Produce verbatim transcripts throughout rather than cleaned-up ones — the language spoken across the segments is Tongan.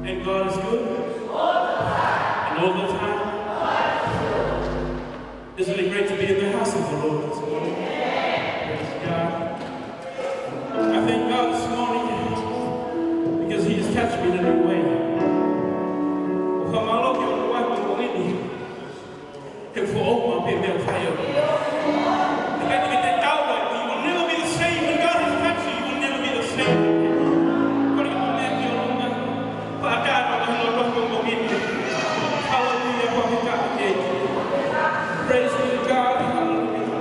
And God is good. And all the time. Isn't it great to be in the house of the Lord this morning? Praise God. I thank God this morning because He has touched me in a new way. ʻOku ou mālō ki he ʻOtua he pongipongi ni. He foʻou maʻu pē meʻa ʻoku fai ʻo. He ʻikai te ke tau ai, you will never be the same. When God has touched you, you will never be the same. Kole ke mou meʻa ki ʻolunga. Fakataha ʻa e loto he pongipongi ni. Hallelujah, fakataha ki he ʻEiki. Praise be to God. Hallelujah.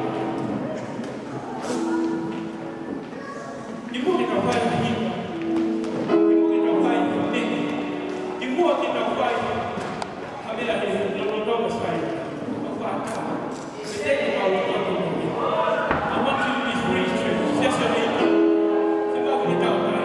Kimuʻa ke tau fai ha hiva. Kimuʻa ke tau fai ha meʻa. Kimuʻa ke tau fai ha meʻa he lolotonga sai. Kau fakataha. Thank you, Lord. I want you to be free, church. Just a minute. Kimuʻa ke tau fai.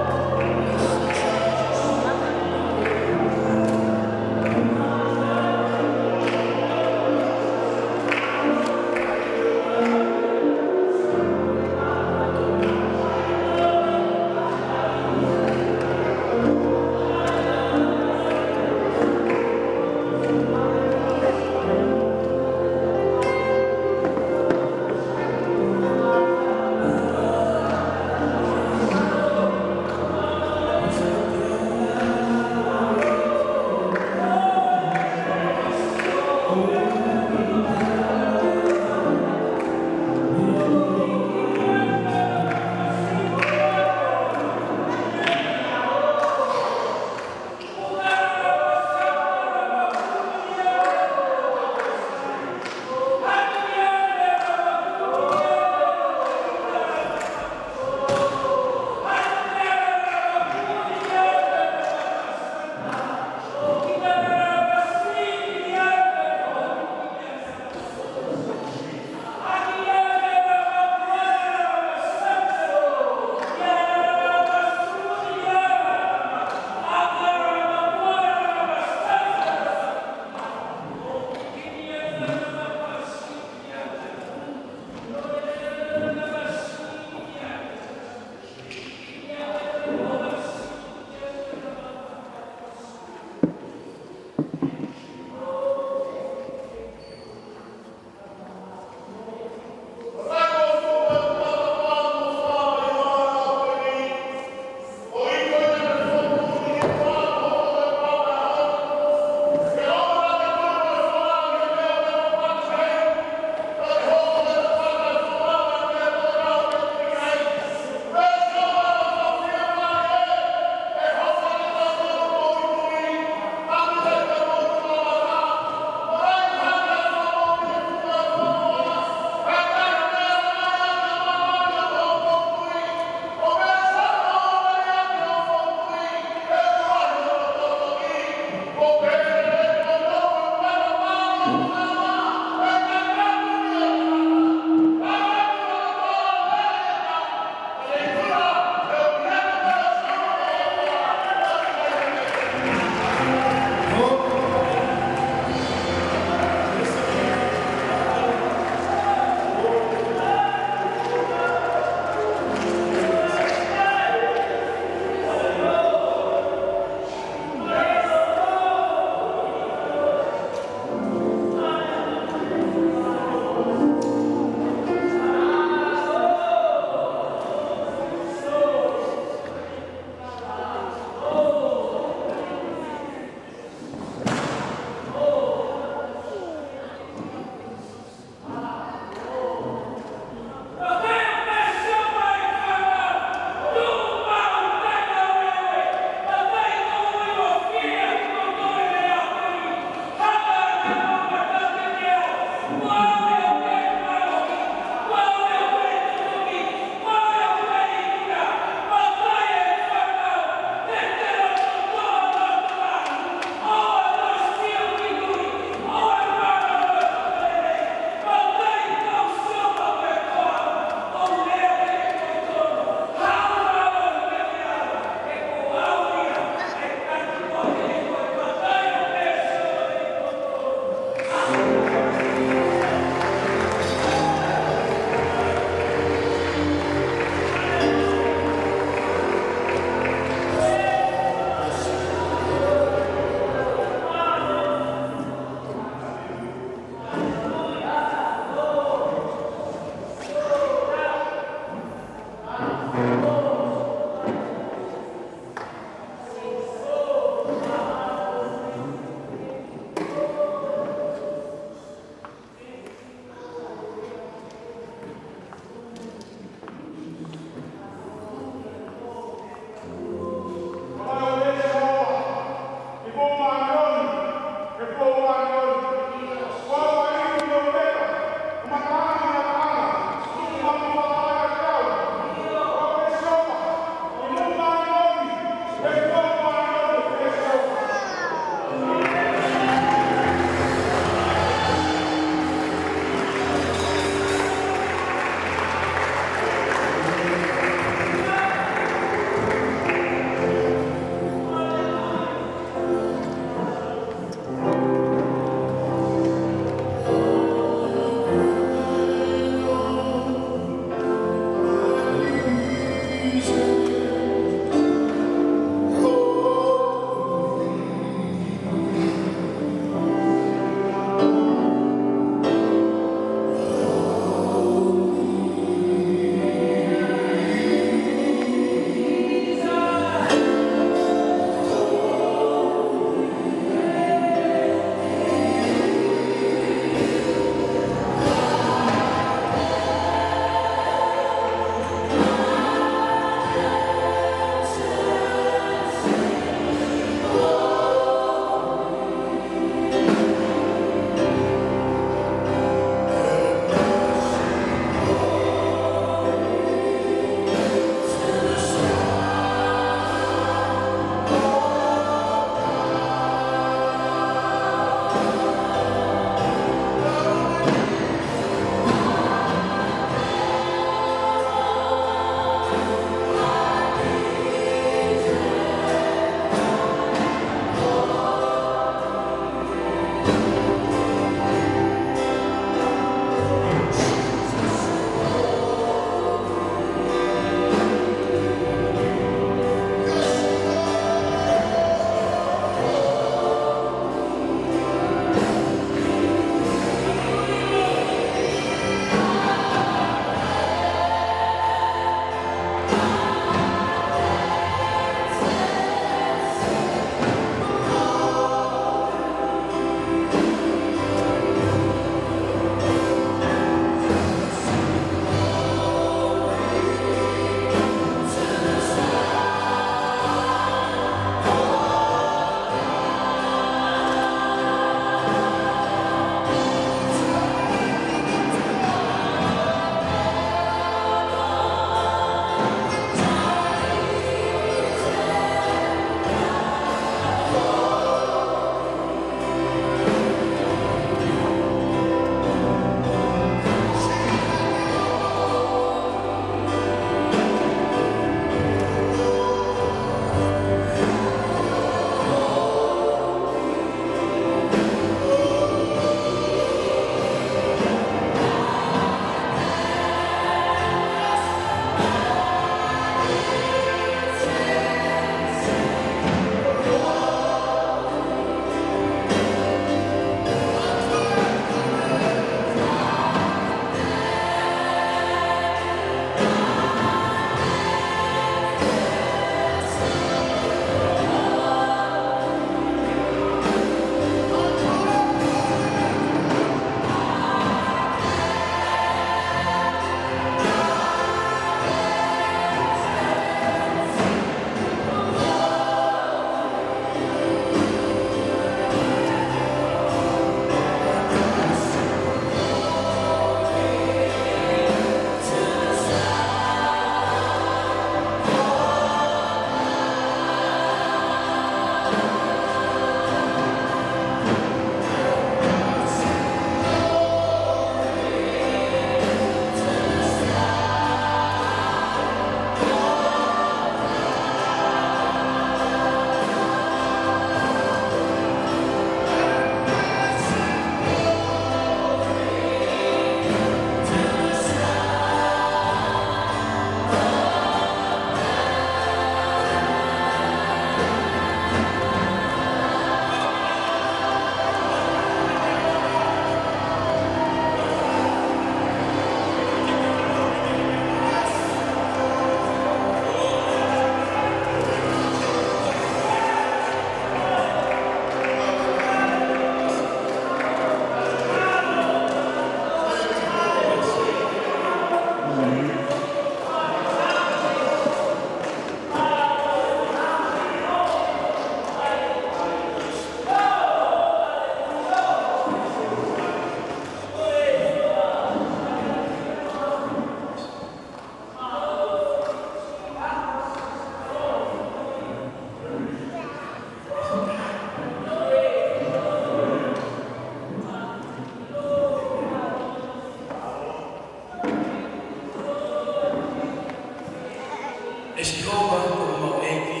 ʻE Sihova ko homau ʻEiki,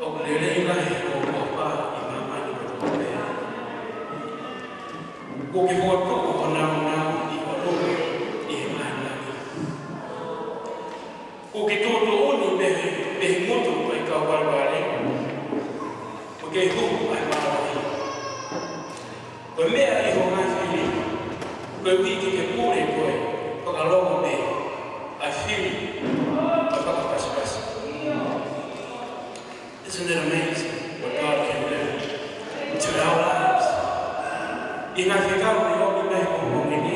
ʻoku lelei lahi hoʻo ʻofa ʻi māmani kotoa pē. Kuo ke fokotuʻu ho nāunau ʻi ho loto ʻi he ngaahi langi. Kuo ke tuʻutuʻuni mei he, mei he ngutu ʻo e kau valevale, kuo ke huhu ʻa e mālohi. Ko e meʻa ʻi ho ngaahi fili, koeʻuhi ke ke pule koe, fakalongo mei he fili ʻo e fakapasipasi. Isn't it amazing what God can do to our lives? ʻI he ngaahi fekau ni ʻoku ʻi ai ʻi he pongipongi ni,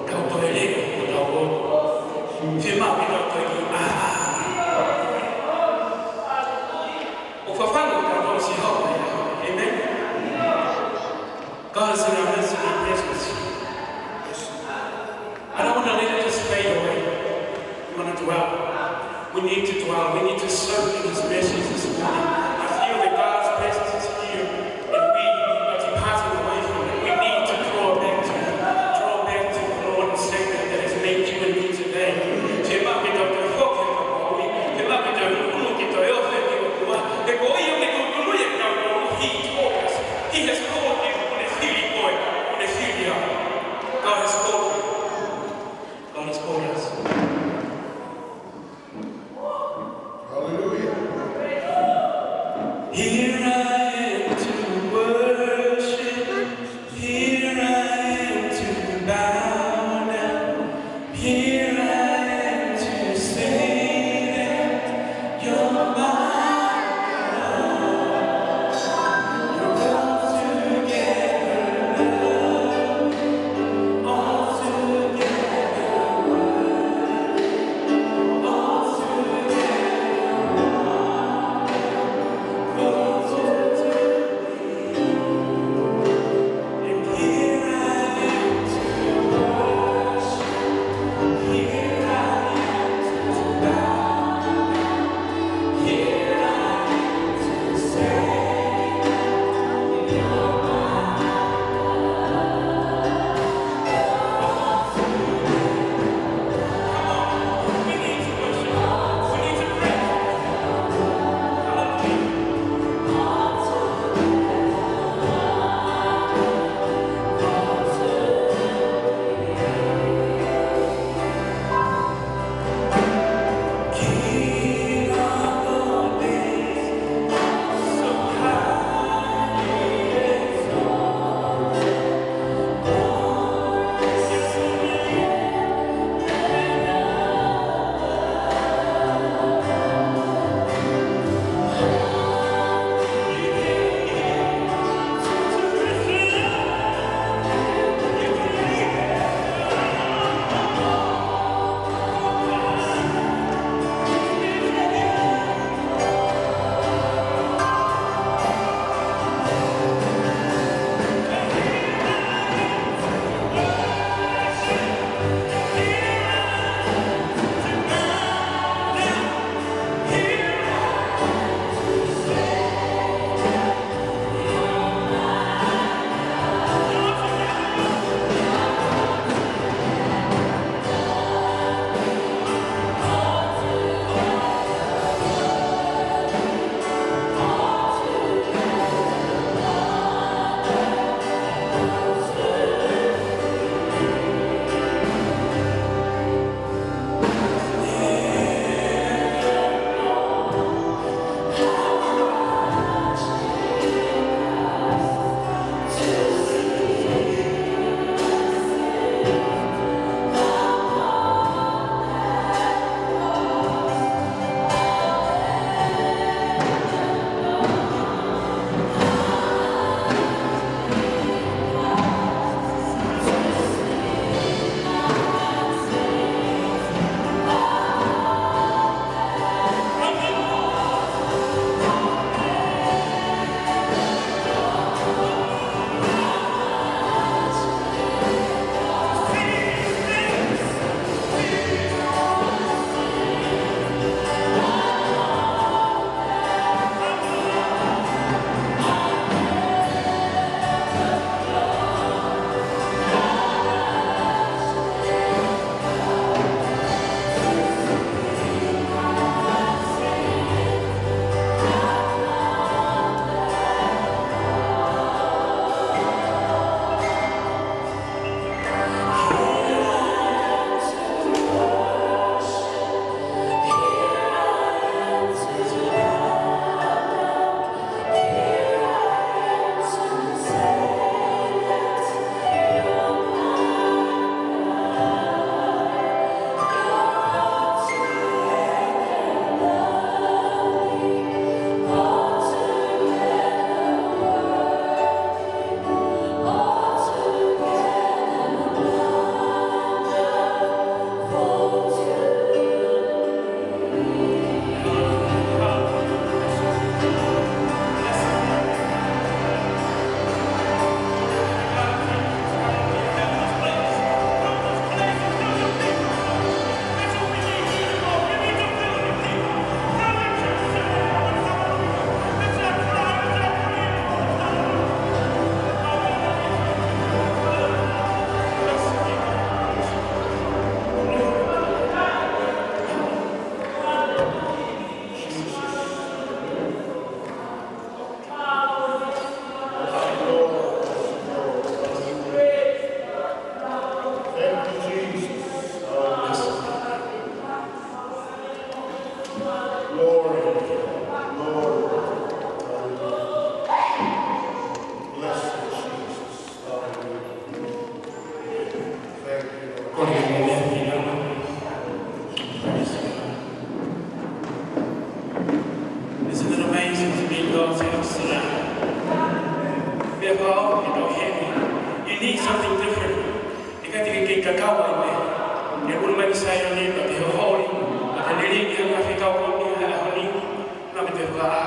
tau toe leʻo hotau loto. Fiemaʻu ke tau toe kiʻi ʻā. ʻO fafanga kitautolu ʻe Sihova ia. Amen. God is in our midst, in our presence. I don't want to let it just fade away. We want to dwell. We need to dwell. We need to soak in His message this morning. I feel that God's presence is here. If we are departing away from it, we need to draw back to Him. Draw back to the Lord and Savior that has made you and me today. Fiemaʻu ke tau toe foki ki he moʻui. Fiemaʻu ke tau ʻunu ki he toe ofi ki he ʻOtua. He ko ia ʻoku ne tuʻutuʻuni kitautolu. He told us. He has called you. Kuo ne fili koe. Kuo ne fili au. God has called you. God has called us. Hallelujah. Isn't it amazing to meet God's house tonight? Therefore, you know, you need something different. ʻIkai te ke kei kakau ai pē. Ke ʻunu mai ki Saione, pea ke hoholi, pea ke liliu ki he ngaahi fekau ʻo e ʻaho ni, naʻa ke toe fakaʻā.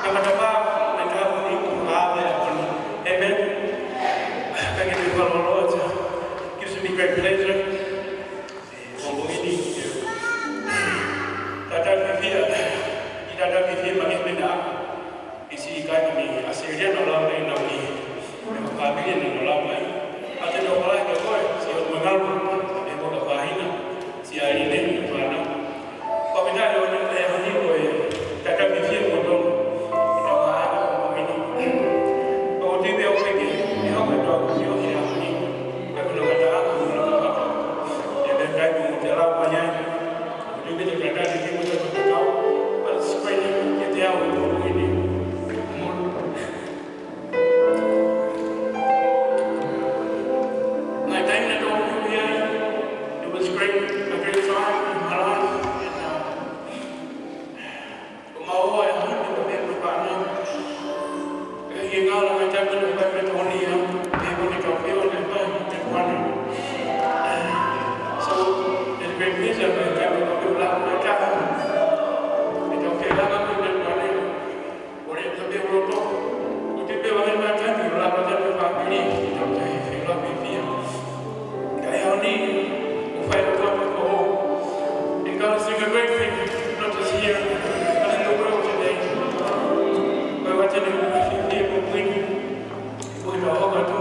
Naʻa ke toe fakaʻā, naʻa ke toe fakaʻā he ʻaho ni. Amen. Thank you, Lord. Gives me great pleasure. Ko e ʻaho ni, tatau fiefia, ʻi tatau fiefia mai ke mena. ʻI siʻi kakai ʻAositelēlia naʻa nau lau mai, naʻa nau ʻi he fāmili naʻa nau lau mai. ʻA te nau lau ki he koe, siʻi ʻotu mānava, ʻe ko ka fāhina, siʻi ʻaʻahi mo e fānau. Ko e meʻa ʻoku ou ʻi he ʻaho ni ko e tatau fiefia mo tonu, ʻi he ʻaho ni. ʻOku ou tui pē ʻoku ʻikai ke hoko ʻetau sio he ʻaho ni, ka ko e ngata ʻaho, ko e ngata ʻaho. ʻE meʻa kai mo te lau mai ai. It was great, a great time in my life. And, uh, ko e maʻu ʻa e ʻaho ni ko e meʻa ko e fānau. ʻE ngalo me tapu no pai me tō ni a, ʻe koni ka pio ne pai me kuane. So, it's a great pleasure me tapu no pio la me tapu. Me tau ke langa me kuane. ʻO le ka pio loto. Ko te pio ane me tapu la me tapu pa pili. Tau te he la me pia. Ka e ʻaho ni, ʻoku fai ʻa e tuʻa ko ē. And God is doing a great thing, not just here, but in the world today. Ko e ʻuhinga ia ʻoku ou fie pē ko e ʻuhinga, ko e ʻuhinga ʻoku ou ʻoatu.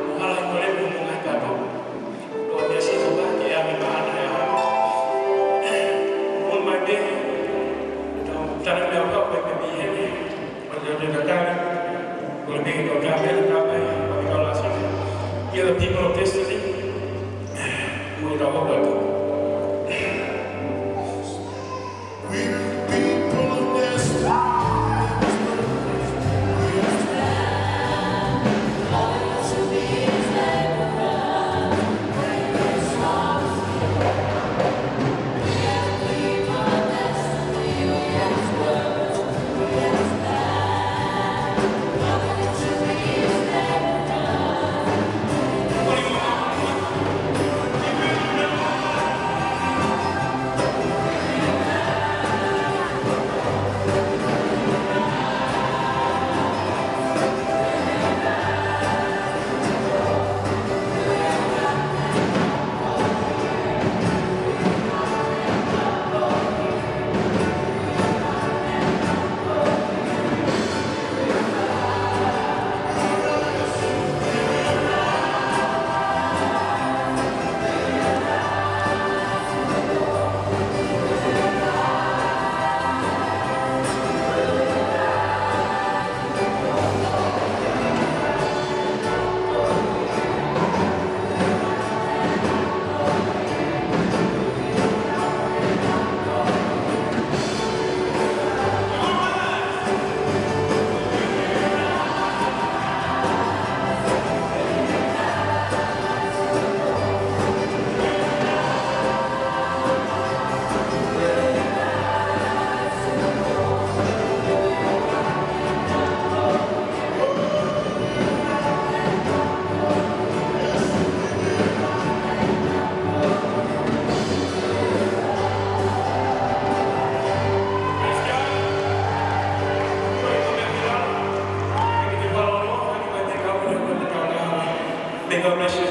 Mo hala i kole mo ngaahi kato. Ko e meʻa siʻi mo ka ke ʻa me mahana e ʻaho. Mo mai pē, tau tala meʻa ʻoku fai pē pehē ni. Ko e te tatali, ko e meʻa ko ka me ka pai, ko e ka la sini. You're the people of destiny. Mo ka ʻoku ou ʻoatu. We're the people of destiny. May God bless you.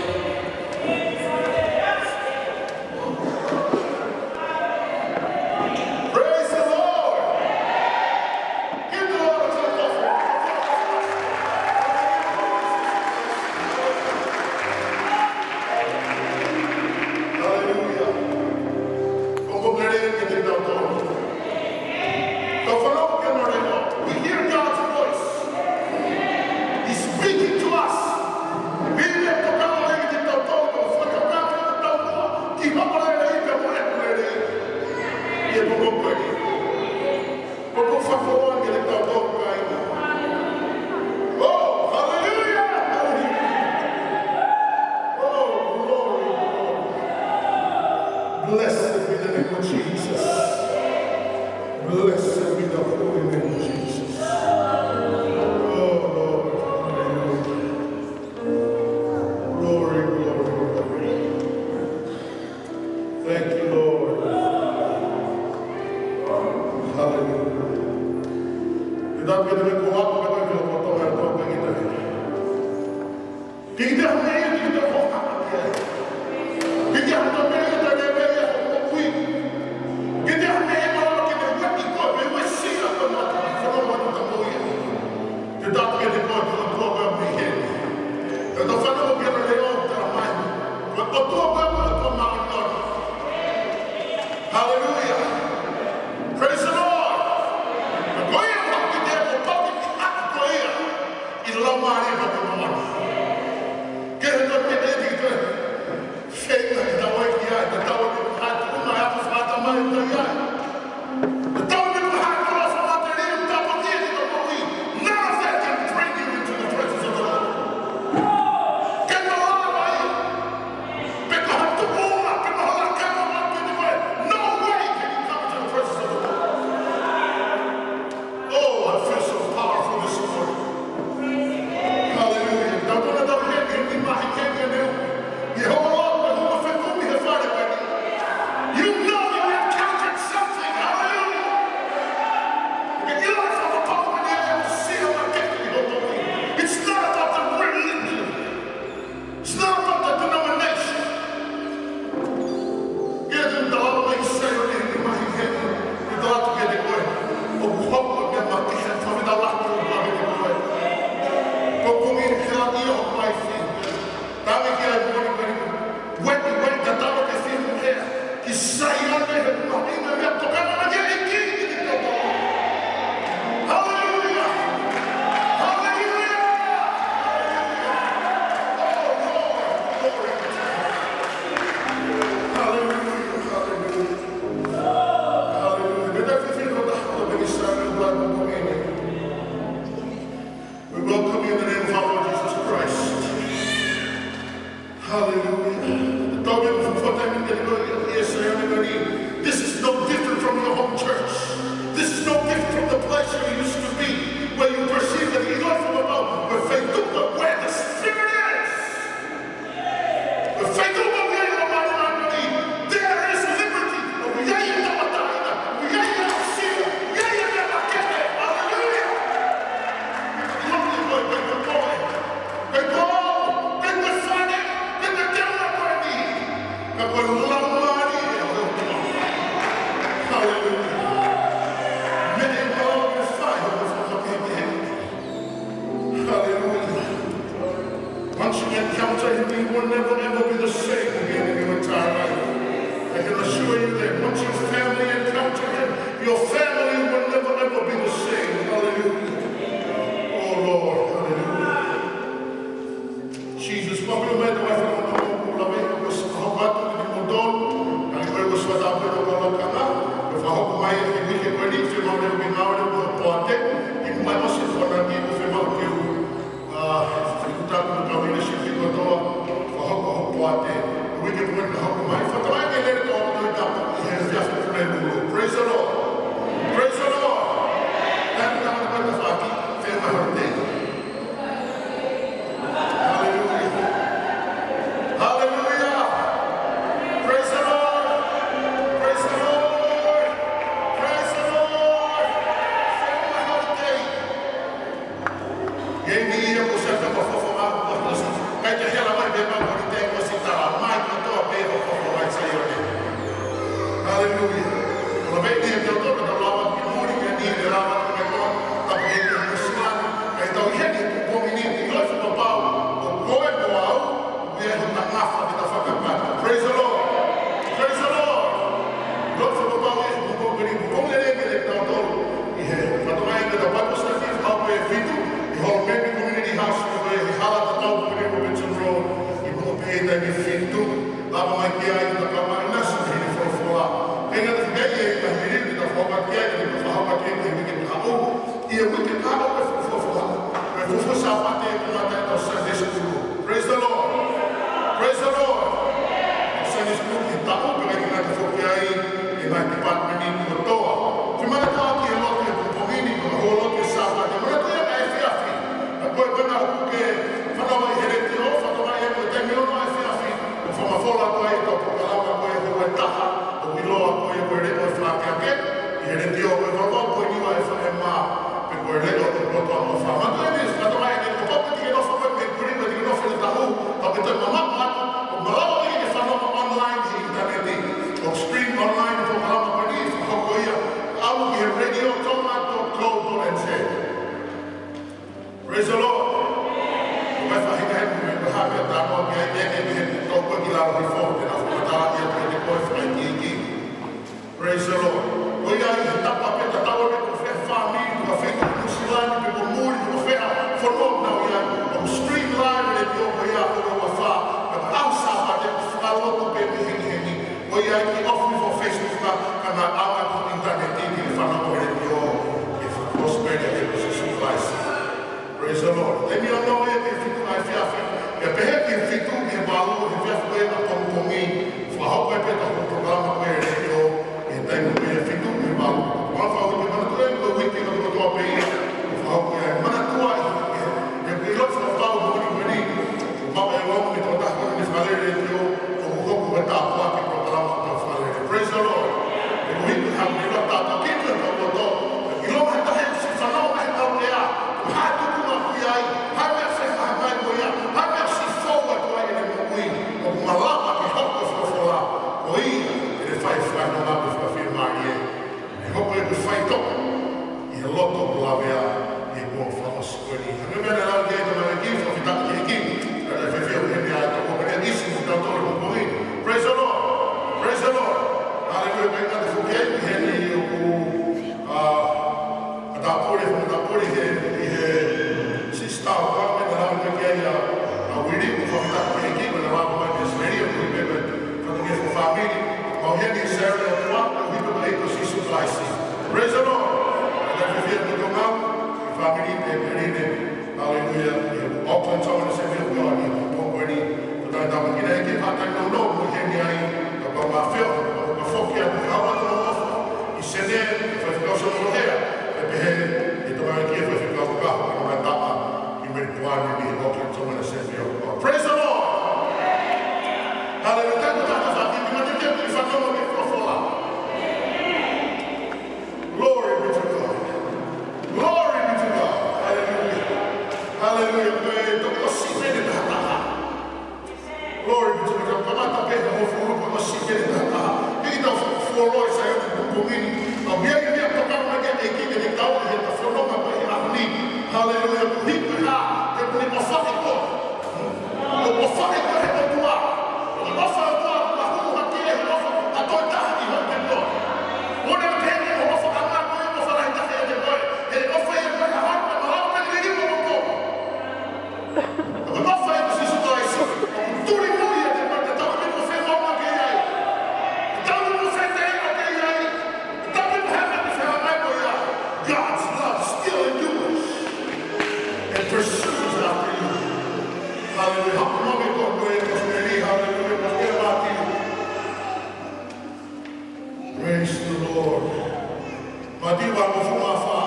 Praise the Lord. Give the Lord a clap offering. Hallelujah. Koko lele ke te tau tau. Tau fanau ke nore no. We hear God's voice. He's speaking to us. We lift up our hand. Hallelujah. Tau me fufuta mi te ko i e Saione ko eni. This is no different from your home church. This is no different from the place you used to be, where you perceive that you don't know about, where faith, where the Spirit is. Where faith, where you are, there is liberty. Where you are, where you are, where you are, hallelujah. He ko e, ko e, ko e, ko e, ko e fale, ko e teunga ko eni. Ka ko e Laumālie ʻo e ʻOtua. Hallelujah. Meʻa ʻe maʻu ke fai ʻo fakakehekehe. Hallelujah. Once you encounter him, you will never ever be the same again in your entire life. I can assure you that once your family encounter him, your family will never ever be the same. Hallelujah. Oh Lord, hallelujah. Jesus, pāpila mai te vai fakamolemole ʻoku lave, ʻoku ʻosi fakahoko atu kimoutolu, ʻa ia ko e ʻosi fakatapu ʻo e lakanga, ʻo fakahoko mai ʻi he uike ko eni, fiemaʻu leva ke ngāue leva ʻo poate, ʻi muʻa ʻosi ʻo fana ki, ʻo fiemaʻu ke u, ʻa, fekutapu mo e kau leadership kotoa, fakahoko hoʻo poate, uike ko eni fakahoko mai, fakatauange ke lele tau ʻo Tohi Tapu ʻi he efiafi Pulelulu. Praise the Lord. Praise the Lord. Thank you, Lord, for the fact, fair my holiday. Hallelujah. Hallelujah. Praise the Lord. Praise the Lord. Praise the Lord. Sema holiday. Kei ni ia ko sa ka fofo ma ko sa. Kai te hela mai pe ma ko te ko si ta mai ko to pe ko fofo mai sa yo ne. Hallelujah. Ko la vei ni e tau tō ka tau lava ki muri ke ni e lava ki me ko ta pe ni ko sa. Kai tau ia ni ko ko ni ni ko sa papau. Ko ko e ko au. Ia he ta ngafa ke ta fakapata. Praise the Lord. Praise the Lord. Lord, for the power of the Lord, when you go there, get it down, down. Yeah. But the man that the Bible study is how we fit. The whole baby community house, the way he hala the town, when you go to the road, you go pay that you fit to. Lava mai ki ai, ta ka mai nasi, he ni folofola. He na te kei e, ta hiri, ta fōma ki ai, ta fōma ki ai, ta hiri ki ai. ʻI he uike ka ʻo e fuofua, ʻo e fuofua Sāpate ʻe kamata ʻetau Sunday School. Praise the Lord. Praise the Lord. Sunday School ki he taʻu, pea ʻikai ke ngata foki ai, ʻi he ngaahi department kotoa. Ke manatuʻi ʻa e lotu ʻi he pongipongi ni, ko e holo ki he Sāpate. Manatuʻi ʻa e efiafi. Ka ko e kona hoku ke fanongo ʻi he letiō, fanongo ʻi he taimi ono ʻa e efiafi. ʻO fakamafola ko ē ʻetau polokalama ko ē he houa ʻe taha, ʻo ʻiloa ko ē ko e leʻo ʻe fākeake, ʻi he letiō ko e valu poini ua F M, pe ko e leʻo ʻo e poto ʻa e ʻofa. Manatuʻi ʻeni, ka tau mai ʻeni, kapau ʻoku ke nofo ko ē mei Kurī, pe ʻoku ke nofo ʻi Tahu, ka ke toe mamaʻo atu, ʻoku malava ke ke fanongo online he ʻinitaneti. ʻOku stream online ʻa e polokalama ko eni, fakahoko ia, ʻalu ki he radio tonga dot co dot N Z. Praise the Lord. Ko e faʻahinga he kume ko ha pea tano ki ai ʻe ke ki he toko ki lalo he fo te na fo tala ia te te koe fai ki ki. Praise the Lord. Ko ia ʻi he tapa pe ta tau ʻe ko fē fāmili, ko fē ko Nuʻusila ni pe ko Muli, ko fē ha fonua na ia. ʻO stream live ʻe te o ko ia ko ua fā. Ka ʻaho Sāpate fakalotu pē mei heni heni. Ko ia ʻi he ofi fo Facebook ka, ka na ʻalu ki he ʻinitaneti ki he fanongo ʻe te o. Ke fakaʻosi pē ʻe te o Sīsū Kalaisi. Praise the Lord. Taimi ono ia ki he fitu ʻa e efiafi. Pea pehē ki he fitu ki he valu he efiafi ko ē ʻapongipongi. Fakahoko ai pē ʻetau polokalama ko ē ʻe te o. ʻI he taimi ko ē fitu ki he valu. Ua fā uike manatuʻi ko e uike kotoa pē ia. Fakahoko ia manatuʻi. ʻE, ʻe, ʻe ʻilo fakapapau mo ni ko eni. Mau ʻe lau me tō taha ko eni fakalele te o. ʻO hoku e tāpuaki polokalama ʻo tau fakalele. Praise the Lord. ʻE ko hiki ha me la tāpuaki ki he tau kotoa. ʻIlo he taha si fanau mai tau ea. Ko ha tuku ma kui ai. Ha mea se ha mai ko ia. Ha mea si fou atu ai ʻene moʻui. ʻOku malava ke hoko folofola. Ko ia, ʻe fai fai no ma pe fakafiemālie. ʻE hoko ʻeku faitoʻo ʻi he loto ʻoku lavea ʻi he kuonga fakaʻosi ko eni. Hangē ko e meʻa naʻe lau ki ai ʻa e Tamai ʻEiki, fakafetaʻi ki he ʻEiki. Ka naʻe fiefia ʻi he meʻa ʻa e toko pene ʻisi mo tautolu mo koe. Praise the Lord. Praise the Lord. Hallelujah. Kae ngata foki ai, ʻi heni ʻoku, ʻa, matāpule, matāpule he, ʻi he sister ʻo Pame naʻe lau ki ai ʻa, ʻa Uili, ʻoku fakafetaʻi ki he ʻEiki, naʻe lau mai ki Australia, ʻoku ʻi ai pē, pē, fatongia fo fāmili. Mau heni Sarah ʻo Tua, ʻoku ʻi ai pē ʻa e ʻEiki ko Sīsū Kalaisi. Praise the Lord. Kae fiefia ki he Tonga, ki he fāmili, ki he Peline. Hallelujah. Auckland, Tonga, se vio ko ni, ko ko ni, ko tai tama ki Haleluia. Haʻu mai ko e ko e ko e Mary, haleluia, ko e Mātiu. Praise the Lord. Mātiu vahe hongofulu mā fā.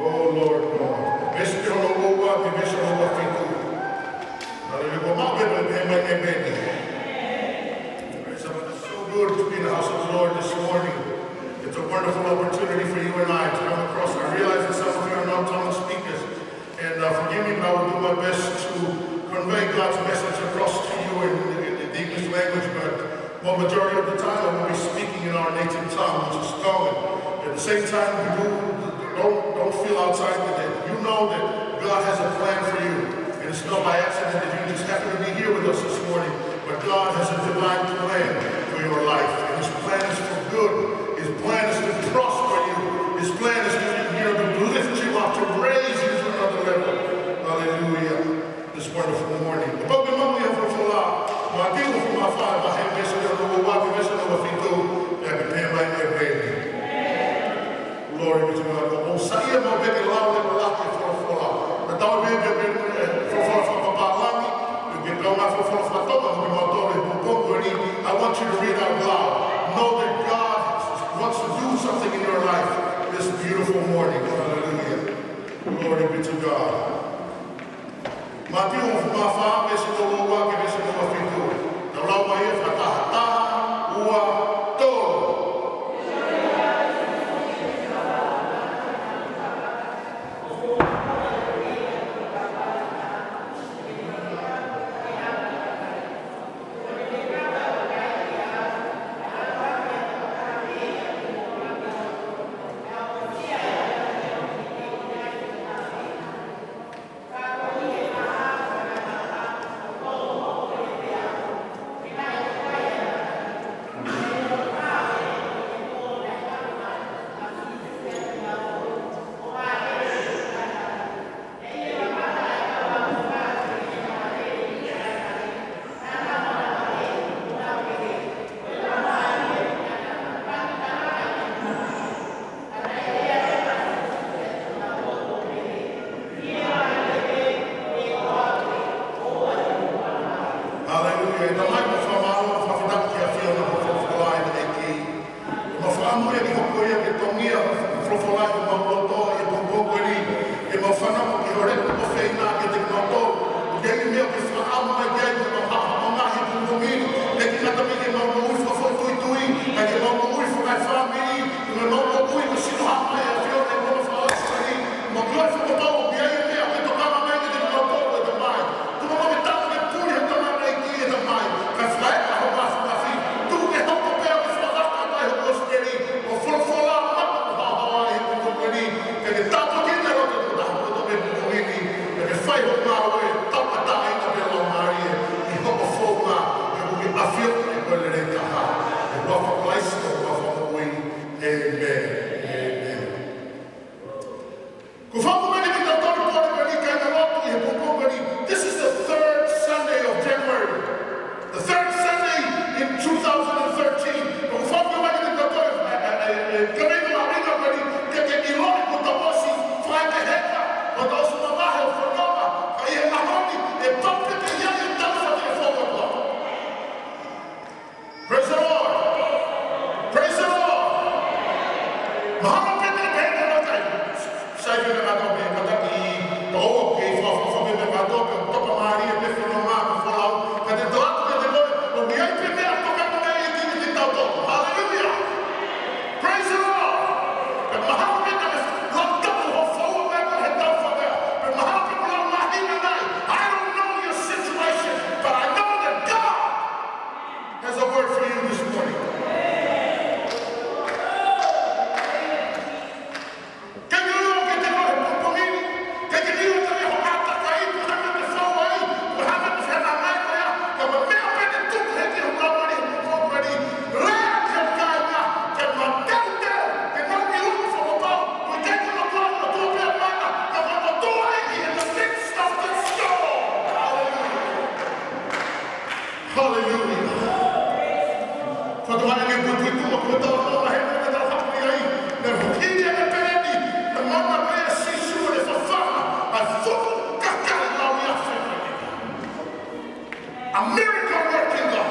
Oh Lord God. Veesi hono ua ki he veesi hono ua fitu. Haleluia. Ko e maʻu pē pē mai e peni. Praise the Lord. It's so good to be in the house of the Lord this morning. It's a wonderful opportunity for you and I to come across. I realize that some of you are not tongue speakers. And uh, forgive me, but I will do my best to convey God's message across to you in, in, in the English language, but the majority of the time I will be speaking in our native tongue, which is Tongan. At the same time, we do, don't, don't feel outside with it. You know that God has a plan for you. And it's not by accident that you just happen to be here with us this morning. But God has a divine plan for your life. And his plan is for good. His plan is to prosper you. His plan is to, you know, to lift you up, to raise you to another level. Hallelujah. This wonderful morning. Kapau ʻoku ke maʻu ʻa e folofola, Mātiu hongofulu mā fā, vahe veesi hono ua ki he veesi hono ua fitu, ʻe pehē mai e peni. Glory be to God. ʻOku ou saiʻia maʻu pē ke lau leʻo lahi e folofola. Naʻa tau pehē pē, pē, pē, folofola fakapapālangi, ke tau ngaahi folofola fakatonga, mo kimautolu he pongipongi ni. I want you to read out loud. Know that God wants to do something in your life this beautiful morning. Hallelujah. Glory be to God. Mātiu hongofulu mā fā, veesi hono ua ki he veesi hono ua fitu. Tau lau mai ʻe fakataha, taha, ua, tolu. Haleluia. ʻE Tamai, ʻoku mau fakamālō, mau fakafetaʻi ki he ʻafio hoʻo folofola ʻEiki. Mau fakaʻamu ia ke hoko ia ko e tongi ʻa e folofola ʻi homau loto ʻi he pongipongi ni. Ke mau fanongo ki hoʻo leʻo ʻofeina kiate kimautolu. ʻOku ʻi ai e meʻa ʻoku ke fakaʻamu mai ki ai, ke mau haʻu ʻo ngaahi he pongipongi ni. ʻIkai ke ngata pē ki heʻemau moʻui fakafoʻituitui, ka ke mau moʻui fakaefāmili, ke mau moʻui ko e sino haʻu mai ʻa e ʻAfiona ʻi hono fakaʻosi ni. Mau kole fakapapau ʻoku ʻi ai e meʻa ʻoku ke tokanga mai kiate kimautolu, ʻe Tamai. Tuku muʻa ke tau ke puli he tama mai ki he Tamai. Kae fai ʻa hoʻo mafimafi. Tuku ke hoko pē ʻa e fakakakato ʻa hoʻo kosipeli. Ko e folofola maʻu ʻoku haohaoa ʻi he pongipongi ni. Kae ke tāpuakiʻi ʻa e loto ʻo e tokotaha kotoa pē he pongipongi ni. Kae ke fai hoʻo ngāue tauʻatāina pē Laumālie ʻi hoʻo founga. He ʻoku ke ʻAfio, ʻa koe lelei taha. ʻI he huafa ʻo Kalaisi ko homau Fakamoʻui. ʻĒmeni. ʻĒmeni. Ko e fakaʻamu mai kiate kitautolu pō ni, kāinga lotu, ʻi he pongipongi ni. This is the third Sunday of January. The third Sunday in two thousand thirteen. Ko e fakaʻamu mai kiate kitautolu, ʻe, ʻe, ʻe, ʻe, kāinga lotu, kāinga lotu, ke ke ʻiloʻi ko ʻetau ʻosi fakaʻekeʻeke, ko ʻetau ʻosi mavahe ʻo fononga, ka ʻi he A miracle working God.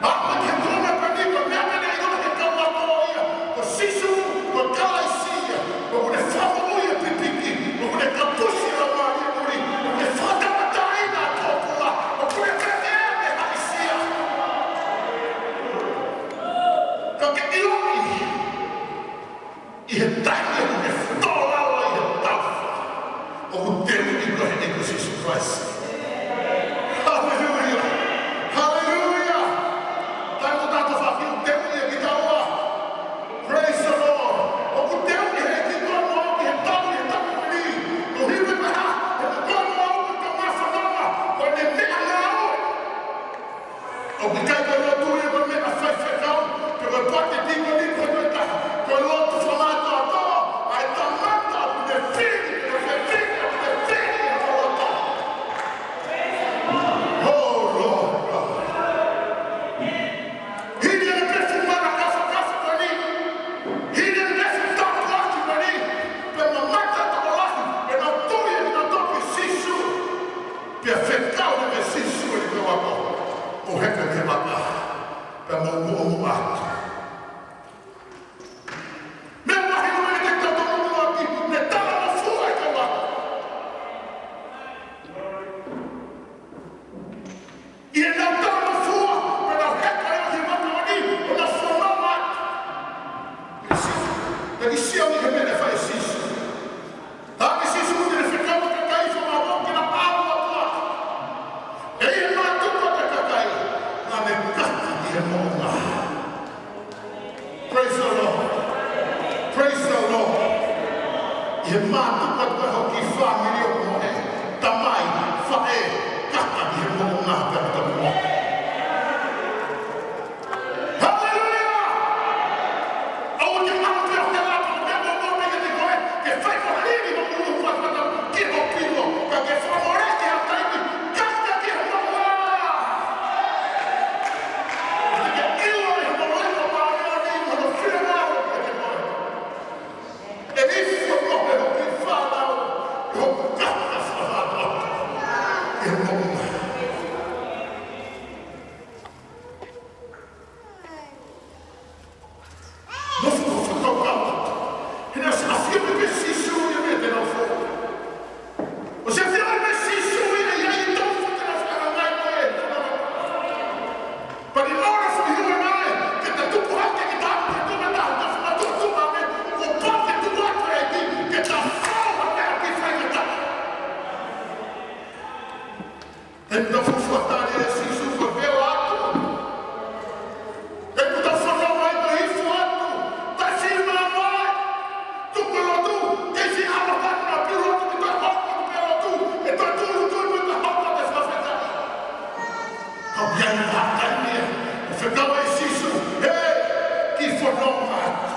Pea ko e tuʻunga pē eni, ko e meʻa pē eni ʻoku ʻiloa ʻe he kau ako ia, ko Sīsū, ko Kalaisi ia, ʻoku ne fakamoʻui e pipiki, ʻoku ne kapusi e laumālie ʻuli, ʻoku ne fakatamataʻaʻia e pōpula, ʻoku ne pehē ʻe Haʻisia. Ka ke ʻiloʻi, ʻi he taimi ʻoku ke tō lalo ai he taufa, ʻoku te uiuiʻi koe ʻe he ʻEiki ko Sīsū Kalaisi. Haleluia! Haleluia! Taimi ʻoku tau tō faki, ʻoku te uiuiʻi kitaua. Praise the Lord. ʻOku te uiuiʻi he ʻEiki koe mo au ʻi he taimi, he taimi ni. Ko e hā e meʻa, he ko koe mo au ko e tangata fanongo, ko ʻene meʻangāue. ʻOku ʻikai ko e lotu ia ko e meʻa faifekau, pe ko e poate tīkoni pe ko e taha. Ko e lotu fakamātoato, ʻa e tangata ʻoku ne fili, ʻoku ne fili, ʻoku ne fili ʻi hono loto. Oh, Lord God. Hili e pefu mana kafakafa ko eni. Hili e pefu tāpuaki ko eni. Pea mamata tokolahi, pea nau tui ʻenau toki Sīsū. Pea fekau ʻe Sīsū ʻene kau ako, ʻo heka ki he vaka, pea mo muʻomuʻa atu. Meʻa mahino mei he tau tau muʻomuʻa atu, ne talangofua e kau ako. ʻI heʻenau talangofua, pea nau heka ʻo aʻu ki he vaka ko eni, ʻo nau fononga atu. Sio, naʻe ʻi ai e meʻa naʻe fai ʻe Sīsū. Talamai ʻe Sīsū te ne fekau e kakai fakamāʻopoʻopo ke nau ʻalu atu. ʻI he mātuku ʻa e kakai, naʻa ne kaka ʻi he moʻunga. Praise the Lord. Praise the Lord. ʻI he mātuku ʻa e hoku kiʻi fāmili ʻo mo e tamai, faʻē, kaka ʻi he moʻunga pea mo e moʻunga. Haleluia! ʻOua te ke ʻalu pē ʻo ke lata, ʻo ke ʻalu pē kiate koe, ke fai ko e lili mo ʻulu fatafata ki ho pilo, ka ke fakamoleki ha taimi, kaka ki he moʻunga. Te ke ʻilo ʻe hono leʻo māʻoniʻoni, hono finangalo kiate koe. ʻE ifo mo e hoku kiʻi fānau, hoku kaka fakataha ki he moʻunga. Nofo ko e fakakaukau. He naʻe ʻosi ʻafioʻi pē ʻe Sīsū ia mei heʻenau fou. ʻOsi ʻafioʻi pē ʻe Sīsū ia ʻi heʻenau fou te nau fakaʻaongaʻi ko e. But in order for you and I, ke ta tupu hake, ke ta, ke ta mata, ke ta mata, ke ta mata, ke ta fou hake, ke ta fai ke ta. He ʻoku tau fuofua tali ʻe Sīsū ko e vela atu. He ʻoku tau fanongo ai ko e ifo atu. Tasi mā mai. Tuku e lotu. Kei siʻi ʻalu atu na pē lotu ki he hoko atu pē lotu. ʻE toe tūʻulutui mo e hoko atu e fakafetaʻi. Ka ʻoku ʻi ai e taimi ia. ʻOku fekau ai ʻe Sīsū. Hei, kiʻi fononga atu.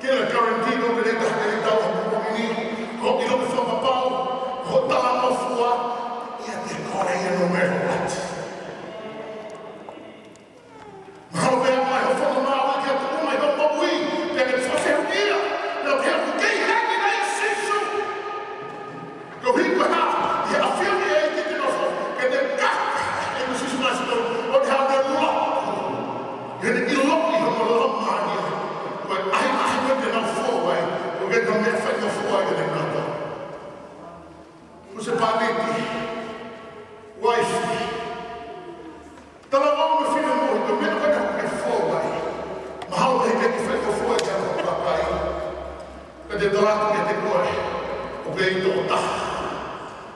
Ke la guarantee no ke leta ke leta o mo ni, ko ʻilo ke fakapapau, ko e talangofua, ʻiate koe ia no matter what. Mahalo pē ʻa e hoʻo fakamaau ke tuku mai hoʻo moʻui, pea ke fakafehuʻia, pea ke ʻoku kei hangē nai ʻa Sīsū. Ko e hā, ʻi he ʻafio ʻi he ʻEiki te nofo, ke te kaka, ʻe mo Sīsū Kalaisi, ʻo ne hanga ʻo lua. Ke ne ʻiloʻi hono lama ia. Ko e ʻahiʻahi ko ē te nau fou ai, ko e meʻa fai nau fou ai ke ne nau. Ko e husepāniti, uaifi. Talavou mo e finemoʻui, ko e meʻa ko ē naʻa ke fou ai. Mahalo pē ke ke fai ko fou ai ki ha kakai. Ka te tala atu kiate koe, ʻoku ʻi ai e tokotaha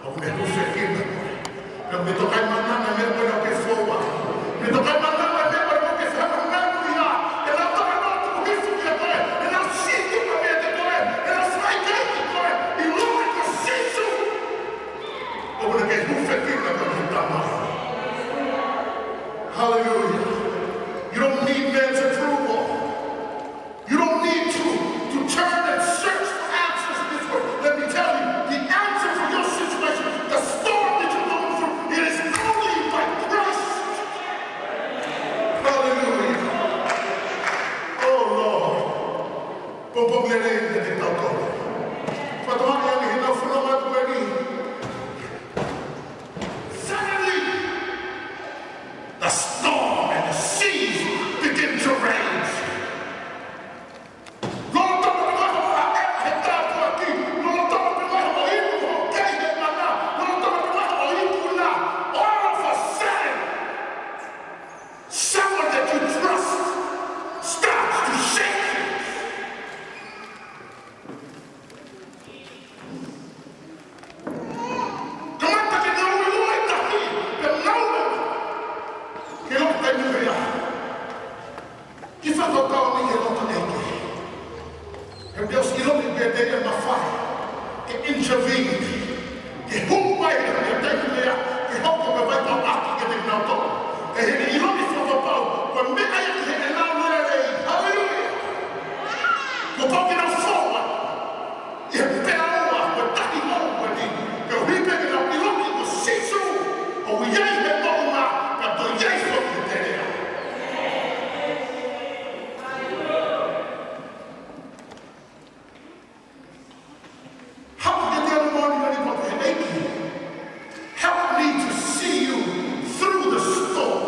ʻoku ne hūfekina koe. Ka me tokai mananga meʻa ko ē naʻa ke fou ai. Me tokai mananga meʻa ko ē naʻa ke fai mananga ia. ʻE nau talanoa tuku hifo kiate koe. ʻE nau sītuʻa kiate koe. ʻE nau fakaʻikaiʻi koe. ʻIloʻi ko Sīsū ʻoku ne kei hūfekina koe ki he Tamai. Hallelujah. You don't need man's approval. You don't need to, to turn and search for answers in this world. Let me tell you, the answer for your situation, the storm that you're going through, it is only by Christ. ʻOsi ʻiloʻi pē ʻe ia ʻe mafai ke intervene, ke hū mai he taimi ko ia, ke hoko ko e vaitauʻaki kiate kinautolu. Ka ʻi heʻene ʻiloʻi fakapapau ko e meʻa ia ki heʻenau lelei. Haleluia. Kuo pau ke nau foua ʻi he peau ko e tahi hou ko eni, koeʻuhi pē ke nau ʻiloʻi ko Sīsū ʻoku ʻi ai he moʻunga, ka toe ʻi ai foki he teleʻa. Haʻu kiate au moʻoni, moʻoni, pea pehē, ʻEiki, help me to see you through the storm.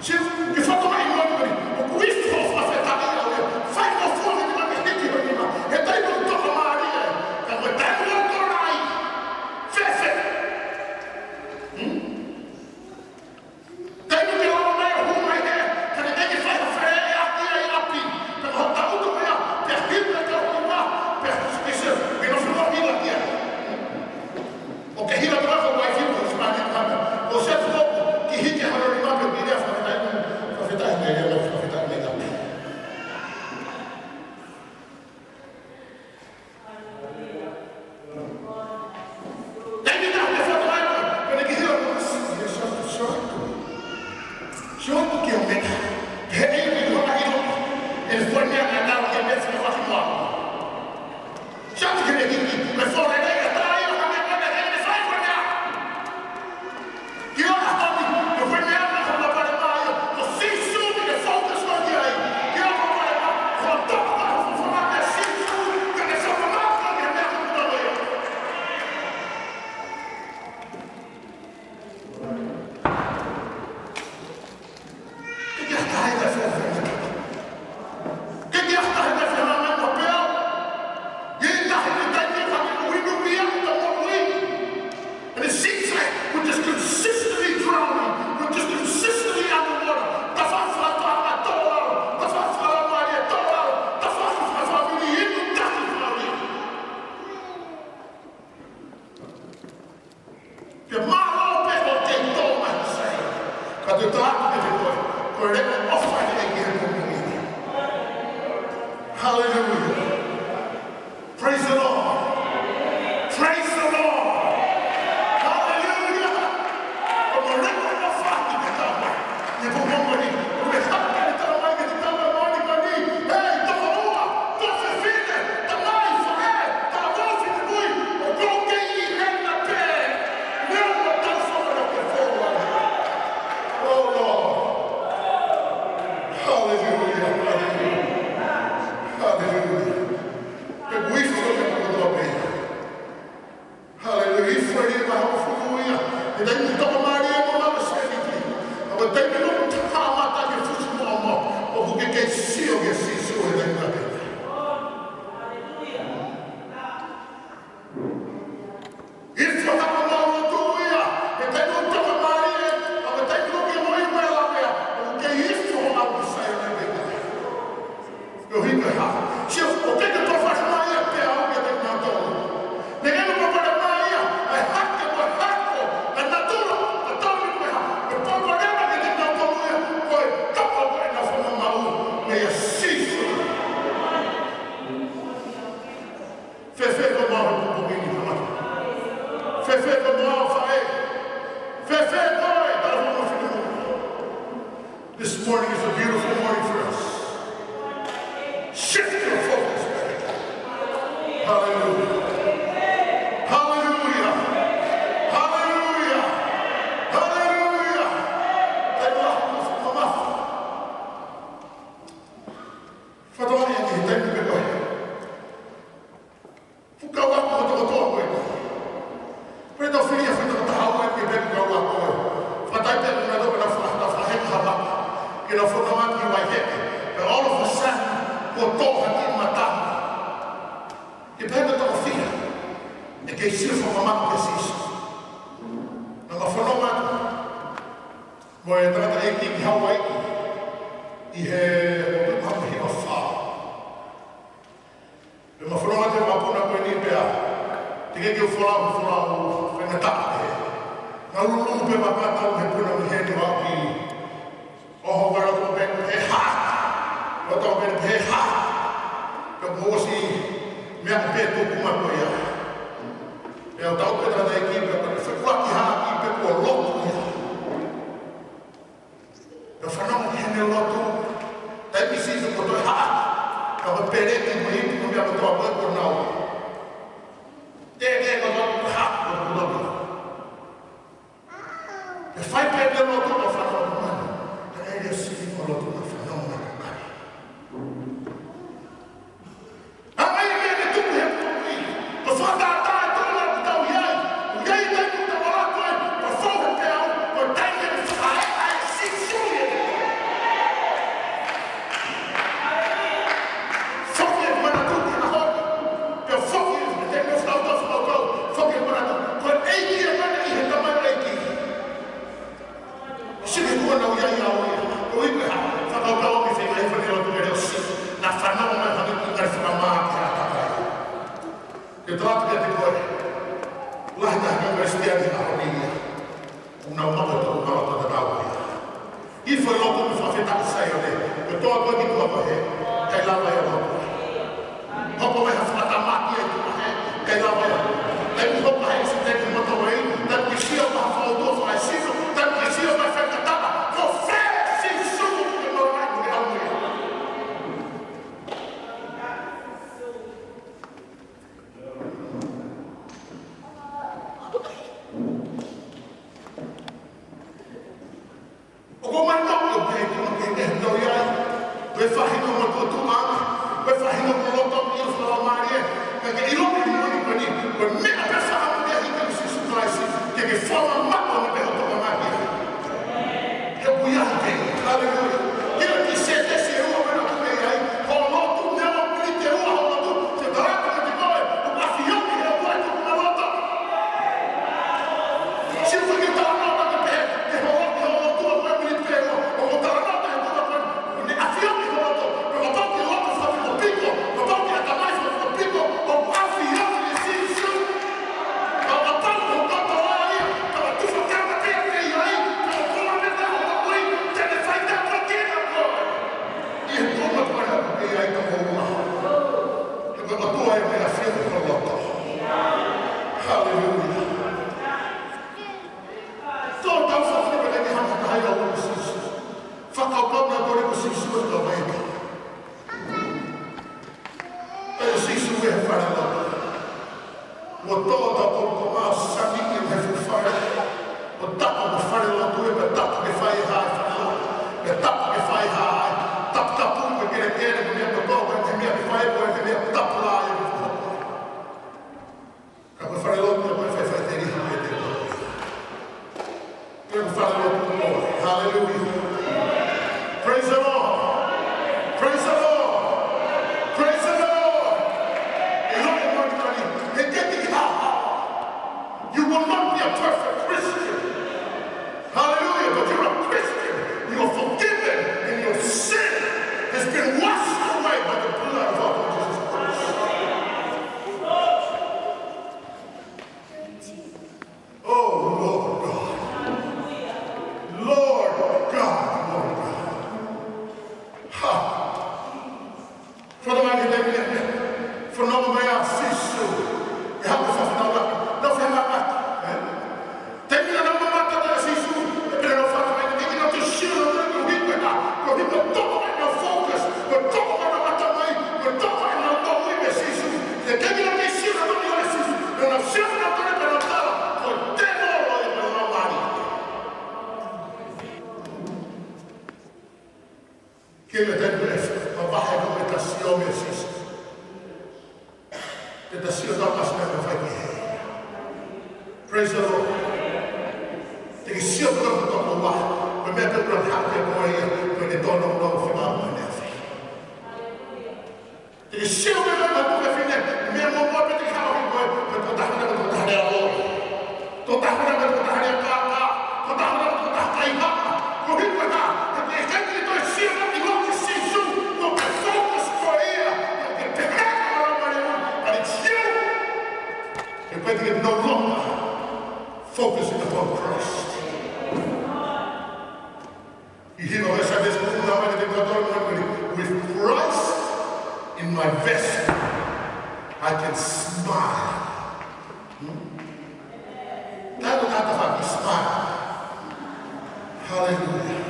Sio, ke fakatokangaʻi moʻoni, moʻoni, ʻoku ʻi ai hoʻo fakafetaʻi ʻaʻau ia. Fai hoʻo fua ke te mate hiki ho nima. He taimi ʻoku toko mālie ai. Ka ko e taimi ʻoku tō ai, fēfē? Hmm? Taimi ke lava mai ʻo hū mai hē, ka ne ʻikai ke fai ha faleʻi ʻaki ai ʻapi, pea ko hoʻo tangutu ko ia, pea hila ke ʻoua, pea ke se, ke nofo hila ki ai. ʻO ke hila ko e uaifi mo e husepāniti ko ē. ʻO se fuʻu ki hiki hano nima pē, pea fakafetaʻi, fakafetaʻi mai, fakafetaʻi mai ʻapi. Taimi ʻe taha te fakaʻamu, pea ne ke hila mo, ia, sio atu, sio atu. Sio atu ki he meʻa. He ʻe ʻi ai hono ʻilo, ʻe fua meʻa naʻa tau ke meʻa fakaʻamu. Sio atu ki he hiki, ʻe fua lelei ʻa e taʻu ʻo ha meʻa ko ē, ʻe fai ko ē. Ki lalo ʻa e hami, ko e meʻa ʻa e palopalema ia, ko Sīsū ke focus mai ki ai. Ki lalo ʻa e palopalema, ko e toka ʻa e fakafofonga ʻa Sīsū, ke ne fakafofonga ki he meʻa ko ē. Ke ke ʻatā he taʻu fakafofonga. Ke ke ʻatā he taʻu fakafofonga mo pea. ʻI he taʻu he taʻu ke fakafofonga ʻi he moʻui. And it seems like we're just consistently drowning. We're just consistently underwater. Tafaʻaki fakataha tō lalo. Tafaʻaki fakalaumālie tō lalo. Tafaʻaki fakafāmili inu taki fāmili. Ke mālō pē hoʻo kei tō mai sai. Ka te u tala atu kiate koe, ko e leʻo ʻofa ʻa e ʻEiki he pongipongi ni. Hallelujah. Praise the Lord. Praise the Lord. Hallelujah. Ko e leʻo ʻofa ʻa e ʻEiki ke tau mai. He pongipongi ni, ʻoku ne hake ke tau mai, ke tau mai moʻoni ko eni. Hei, tokoua, tuofefine, tamai, faʻē, talavou, finemui, ʻoku ou kei ʻi hena pē. Neongo ʻetau faʻa ke fou ai. Oh, Lord. Hallelujah, hallelujah, hallelujah. Ke uifu ke kotoa pē. Haleluia. Ifo e lima hongofulu ia. He taimi ʻoku toko mālie mo mama sēniti. ʻA ko e taimi ʻoku tau kamata ke fusi moʻomoʻo. ʻOku ke kei sio kia Sīsū he taimi ʻa pē. Ifo haka mau atu ia. He taimi ʻoku toko mālie. ʻA ko e taimi ʻoku ke moʻui mo e lavea. ʻOku ke ifo haka mau sai ʻa pē. Ko e hā e meʻa? Sio, ʻoku ʻikai ke toe fai mai ia pea ʻoku ʻikai te nau tau. Neongo e palopalema ia, ʻa e hake mo e hako, ʻa e natula, ʻa e tau ni ko e hā, ʻa e palopalema ʻikai te nau tau ia, ko e tapa ko ē naʻa nau fakamamaʻu, meia Sīsū. Fēfē koe mo au he pongipongi ni, tamai? Fēfē koe mo au, faʻē? Fēfē koe, talavou mo finemui? This morning is a beautiful morning for us. Shift your focus back. Hallelujah. Hallelujah. Hallelujah. Hallelujah. Thank you, Lord. Fakatoa ia ki he taimi pē ko ē. Fuʻu kau ako kotokotoa ko ē. Ko e tau fili ʻa e fuʻu toko taha ua ke pē kau ako ko ē. Fakataipe na lo na fa ta fa he ka ma. Ke na fo na ma ki wai he. But all of a sudden, kuo tō ha kiʻi mata. Ke pehē ko e toko fiha. ʻE kei sio fakamamaʻu kia Sīsū. Naʻa ma fononga atu mo e tangataʻeiki ki Hauaiʻi. ʻI he ʻaho ʻe hiva fā. Pea ma fononga atu he mapuna ko eni pea. Teʻeki ke u folau, folau, faingataʻa pē. Naʻa ku lulu pē ma kātaki he puna mei heni ʻo aʻu ki. ʻOho, ʻa e loto pē, pehē hā. Loto pē, pehē hā. Pea ʻOsi meʻa pē tuku mai ko ia. Pea u tau pē tana e ki pē, pea fekuaki hā ki pē kuo lotu ia. Pea fanongo ki heʻene lotu, taimi Sīsū ko e toe hā, ka ko e peleti mo e ipu ko e meʻa kotoa ko ē ko ʻenau. Te ke ko e toe hā, ko e lotu. Pea fai pē ʻene lotu ʻo fanongo mai. Ka ʻi ai e siʻi ko e lotu ʻo fanongo mai ko kai. ʻA e meʻa ne tuku he tuku ʻi. Ko e fakatātā ʻe tolu ʻoku tau ʻi ai. ʻOku ʻi ai e taimi ʻoku tau ʻalu ko ē, ko e fou he peau, ko e taimi ʻe fakaeʻa ai Sīsū ia. Foki e manatu ki he ʻaho ni. Pea foki e te mo fakautau, fakautau. Foki e manatu. Ko e ʻEiki ʻa e mana ʻi he tamaioʻeiki. Sike kuo nau ʻi ai au ia. Ko e ʻuhi ko e hā, fakakaukau ʻoku feinga ʻi fani lotu ke leo si. Naʻa fanongo mai hake ki kari fakamā ki ha takai. Ke tala atu kiate koe. Lahi taha kau Kalisitiane ʻaho ni ia. ʻOku nau maʻu e tō kalo tatau ia. ʻI he foʻi lotu mo e fakafetaʻi Saione. Ko e tō atu ki tuʻa ko ē. Kae lava ia lotu. Hoko mai ha fakatamaki ʻi tuʻa hē, kae lava ia. Taimi hoko hē, taimi moto ai, taimi ke sio mai ha fautua fakaesino, taimi ke sio mai ha fakataha, ko fē Sīsū ke mau ai mo ke au ia. ʻOku ou manako ke u pehē ki he ʻEiki ʻi he ʻaho ni. Ko e faʻahinga mo e tuʻutuʻuni, ko e faʻahinga mo e loto ʻi he fakamālie, ka ke ʻilo ki he moʻoni ko eni, ko e meʻa pē ʻoku fakaʻamu ke hiki ʻi Sīsū Kalaisi, ke ke fakamamaʻo ni pē hoto kamālie. He ʻoku ʻi ai pē, haleluia. Ke la ki se te se ua mena ku mei ai, ho lotu meʻa mo miniti ʻe ua ho lotu, ke tala atu kiate koe, ʻoku ʻafioʻi ʻe he ʻOtua ʻa e tuʻunga loto. Sio ki he talanoa naʻe pehē, ʻe holo, ʻe holo tuʻa ko e miniti pē ua, ʻo ko e talanoa naʻe tuʻa ko e, ʻo ne ʻafioʻi holo tuʻa, ʻo kapau ke loto fakapikopiko, kapau ke ʻatamai fakapikopiko, ʻoku ʻafioʻi ʻe Sīsū. Ka kapau ko koto ai, ka tufa tama te ake ai, ka kola me ta ho ui, te ne fai ta ko ke na ko. ʻI he tuʻunga ko ē ʻoku ʻi ai ka moua. He ko e ʻOtua ʻe ʻafioʻi ho loto. Haleluia. Tō tau fafine pē ke hanga taha ia ʻo Sīsū. Fakakaukau naʻe tole ko Sīsū ʻe kau mai ʻe kau. ʻE Sīsū ʻi he fale lotu. Kuo tō tautolu ko e masani ʻi he fuʻu fale. Kuo tapu ko e fale lotu ē, pea tapu ke fai ha fale lotu. Pea tapu ke fai ha ai. Tapu tapu ke kelekele, ko e meʻa kotoa, ko e meʻa ke fai, ko e meʻa tapu lā ia. Ka ko e fale lotu, ko e fai fai teri ha meʻa te koe. Ko e fale lotu ko e. Hallelujah. Praise the Lord. Praise the Lord. Praise the Lord. ʻE lotu ko e tari. He ke ti ha. You will not be a perfect Christian. Hallelujah. But you're a Christian. You're forgiven and your sin has been washed away by the blood of our Lord Jesus Christ. Oh, Lord God. Lord God, Lord God. Ha. Fanongo mai ki he taimi ni. Fanongo mai ʻa Sīsū. ʻE hanga fafana la. Nau fai mai. Ē? Taimi naʻa nau mamata ʻa Sīsū. ʻE pehē nau fanongo mai. Taimi naʻa nau sio nautolu ko e hiko ena. Ko e hiko toko mai ʻenau focus. Ko e toko mai ʻenau ʻatamai. Ko e toko mai ʻenau moʻui mei Sīsū. He taimi naʻa nau sio nautolu ʻia Sīsū. Naʻa nau sio nautolu pea nau tala. Ko e tēvolo ia ko e laumālie. Ke me tau pule, ma vahe ko me ta sio mei Sīsū. Ke ta sio ta mas me ka fai ki he. Praise the Lord. Te ke sio ta ko ta ko wa. Ko e meʻa te u lava hake ko ia, ko e te tono no fika mo ne afi. Te ke sio mei ma ko ke fine, meʻa mo mo pe te ke hao ki ko e, ko e tō tahuna, ko e tō tahuna ʻo. Tō tahuna, ko e tō tahuna ʻo kākā. Tō tahuna, ko e tō tahuna ʻo kākā. Ko hiko na, ko e te ke toe sio na ki loki Sīsū, ko e focus ko ia, ko e te pehē ka mara mare ui, but it's you. He ko e te ke no longer focusing upon Christ. ʻI he hiva ʻo e Sunday school, na mai te katoa mai, with Christ in my vest. I can smile. Hmm? Taimi ʻoku tau fucking smile. Hallelujah.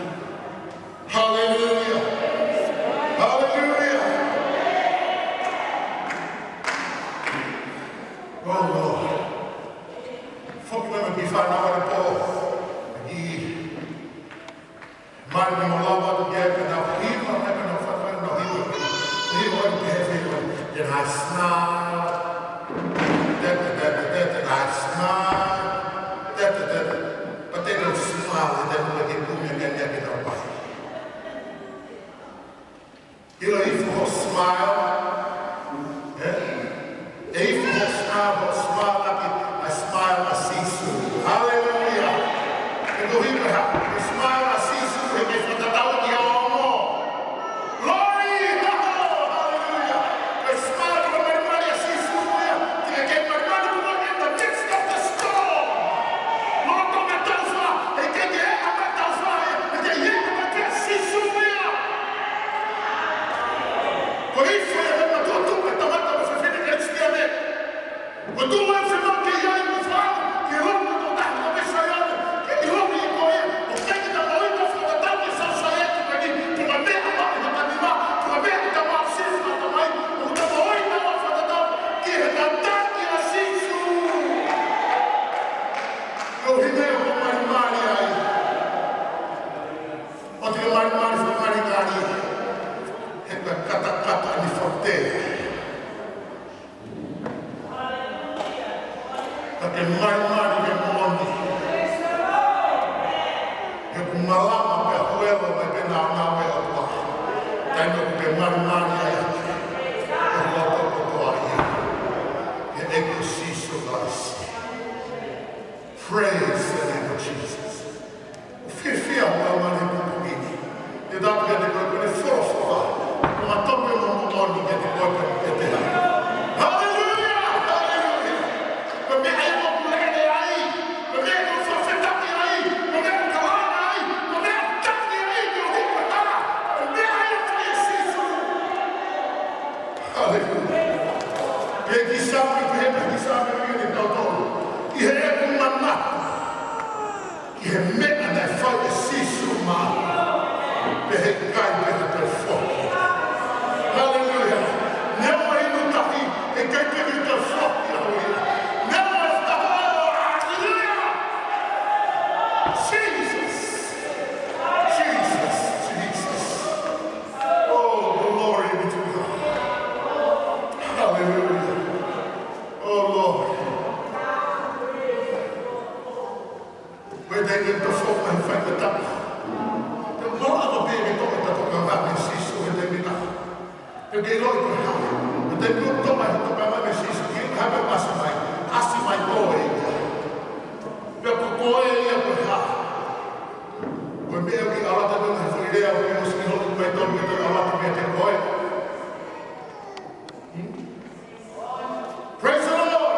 Hallelujah. Hallelujah. Oh Lord. Foki mai ki he fānau ʻanepō. Ki Mali ni mo lava atu ki ai, ka nau hiva mai, ka nau fai mai, nau hiva. Hiva atu ki he hiva. Then I smile. Then, then, then, then I smile. Then, then, then. But they don't smile, they don't make it kumi again, they don't bite. ʻIlo ifo hoʻo smile. Eh? ʻE ifo hoʻo smile, hoʻo smile ʻaki ʻa e smile ʻa Sīsū. Hallelujah. ʻE ko hiva ha, ʻe smile ʻa Sīsū, ʻe ke fakatatau ki hoʻo ongo. Glory, hallelujah. ʻE smile ko e malimali ʻa Sīsū ia. Ke ke malimali ko e in the midst of the storm. Lolotonga taufā, ʻe ke ke ʻa e taufā ia, ʻe ke ʻi ai ʻa Sīsū ia. Ko e ifo ia ʻe matuʻotuʻa e tangata mo e fefine Kalisitiane. Ko e tuʻu ʻa e fefine ke ʻi ai mo fai, ke loko to tahi ko Mesiaia, ke ʻi loki ko ia, ʻo ke ke tau ʻi ai mo fakatatau ki he society ko eni, ko e meʻa ʻa e maʻu ʻi he taimi ni, ko e meʻa ʻoku tau ʻasi fakatamai, ʻoku tau ʻi ai mo fakatatau ki he tataki ʻa Sīsū. Ko e hine ʻoku malimali ai. ʻOku te malimali fakamalimali. He ko e katakata ni fote. Ka ke malimali ke moʻoni. He ʻoku malama pea huelo mai pē nāunau ʻa e ʻOtua. Taimi ʻoku ke malimali ai ʻa e loto kotoa ia. He ʻEiki ko Sīsū Kalaisi. Praise the name of Jesus. Fiefia ʻa e ʻOtua ʻi he pongipongi ni. Te u tala kiate koe ko e folofola. Ko e tō pē mo e moʻoni kiate koe pea kiate au. Hallelujah! Hallelujah! Ko e meʻa ia ʻoku lele ai. Ko e meʻa ʻoku fakafetaʻi ai. Ko e meʻa ʻoku kalanga ai. Ko e meʻa ʻoku taki ai. Ko e meʻa ia ʻoku fai ʻe Sīsū. Hallelujah. Pea ki Saame, pea ki Saame, pea ki tautolu. ʻI heʻeku manatu ki he meʻa naʻe fai ʻe Sīsū maʻaku, pea he ʻikai pē ke toe foki. Hallelujah. Neongo inu tahi, he ʻikai pē ke toe foki au ia. Neongo e taha, hallelujah. Jesus. Jesus, Jesus. Oh, glory be to God. Hallelujah. Oh, Lord. Ko e taimi ʻoku tau foki mai he faingataʻa, te u malava pē ke toʻo e tokanga mei Sīsū he taimi ni. Pea ke ʻiloʻi ko e hā. Ko e taimi ʻoku tau toʻo mai e tokanga mei Sīsū, ke ʻiloʻi ko e hā ʻoku ʻasi mai. ʻAsi mai koe ia. Pea ko koe ia ko e hā. Ko e meʻa ʻoku ke ʻalu atu ki ai, ko e lea ʻoku ke ʻosi ʻiloʻi ko e tonu ke te ʻalu atu meiate koe. Hmm? Praise the Lord.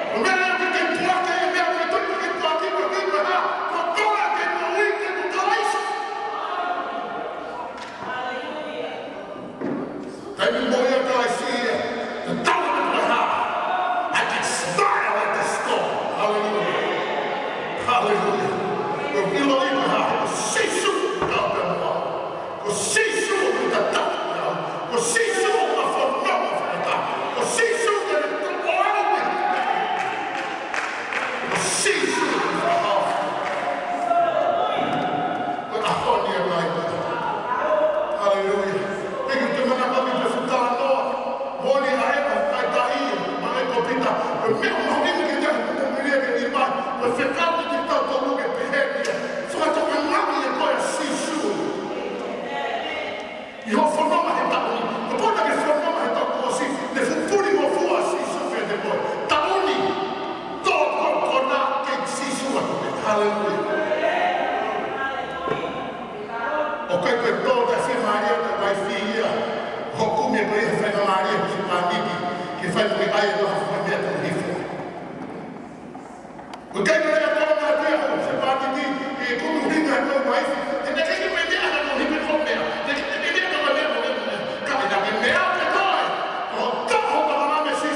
Ko e meʻa ʻoku ke tuʻu ai, ko e meʻa ʻoku ke tuʻu ai, ko e hā. Ko koe ke moʻui, ke mo Kalaisi. Taimi ʻoku moʻui ai Kalaisi ia, te u tala atu ko e hā. I can smile at the storm. Hallelujah. Hallelujah. ʻOku ʻiloʻi ko e hā, ko Sīsū ʻoku kau pē mo au. Ko Sīsū ʻoku tataki au. Ko Sīsū ʻoku ma fononga fakataha. Ko Sīsū ʻoku ne tuku au. Ko Sīsū ʻoku fakahā. Ko e ʻaho ni ʻa e laine. Hallelujah. Thank you, te mena kami te futa noa. Moni ai ma kai tai, ma kai ko Pita. Ko e meʻa ʻoku mahuʻinga ke te ʻaho ko mili ke ni mai. Ko e fekau ke te tau tonu ke pehē ni. Fakatokangaʻi ʻe koe ʻa Sīsū. ʻI hoʻo fononga he taʻu ni, kapau naʻa ke fononga he taʻu kuo ʻosi, te fupuli mo fua Sīsū kiate koe. Taʻu ni, tō ko kona ke Sīsū atu pē. Hallelujah. ʻOku ʻikai ko e tō ta se mālie ta uaifi ia. Hoku me ko ia fai na mālie ki paniki, ke fai ko e ʻai e toha fai meʻa tau hifo. ʻOku ʻikai ko e lea ko ena ʻa e ʻaho, se pātiti, ʻe kumu hinga ko e uaifi, te ne keke pē meʻa na ko hipe ko meʻa, te keke pē meʻa ko meʻa ko meʻa ko meʻa. Ka ʻi he meʻa pē ko e, ʻo ka ho ka mana me si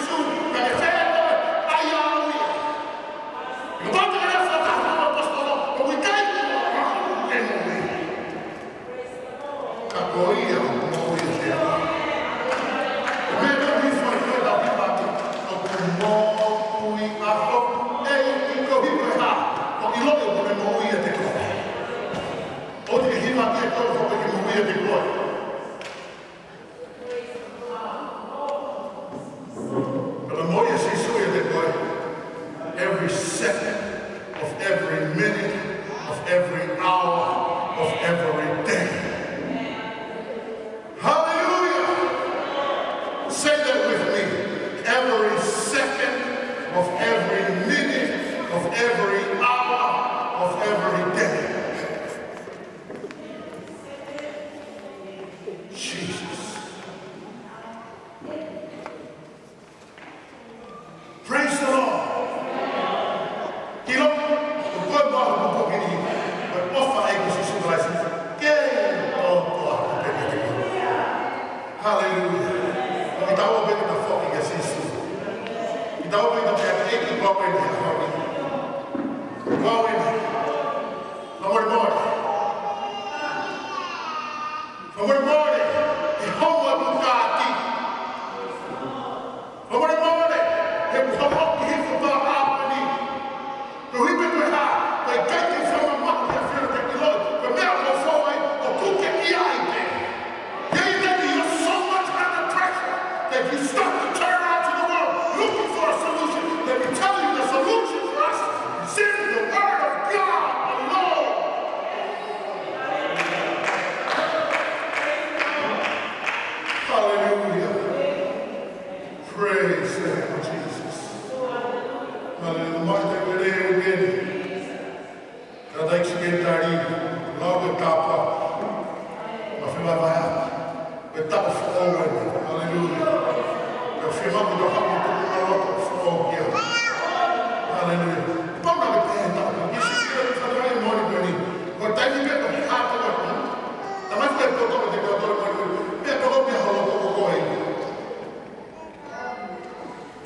every second of every minute of every hour of every day. Jesus. Praise the Lord. Kilo, ko e ʻofa ʻa e ʻEiki Sīsū Kalaisi. Ke ʻofa ʻa e ʻEiki. Hallelujah. Ko e tau pē ke ta foki kia Sīsū. Ke tau pē ke ta pea ʻEiki ko au eni, ko au eni. Ko au eni. Fakamolemole. Fakamolemole. ʻI hoʻo ʻalu kāti. Fakamolemole, he ʻoku hoko ki he fakaʻaho ni. Ko e ʻuhi pē ko e hā, ko e ʻikai ke fakamamaʻu ki he ʻAfiona ke ke ʻilo, ko e meʻa ʻoku ke fou ai, ʻoku ke ʻi ai pē. He ʻikai ke, you're so much under pressure that you start to turn out to the world looking for a solution. Let me tell you, the solution for us is in the Word of God alone. Hallelujah. Praise the name of Jesus. Hallelujah. Mata ke lele ʻo keni. Tata ʻEiki ke tali. Lau ke tapa. Ma fila vaya. Ke tapa foʻou eni. Hallelujah. Ke fila mo ke hapo tu na loto foʻou kia. Hallelujah. Pau na ke te tapa. Ke si ke tapa e moni keni. Ko e taimi pē ko e hā ko e hā. Tamai ke koto ke te koto moni. Pea koto pea holo ko koe.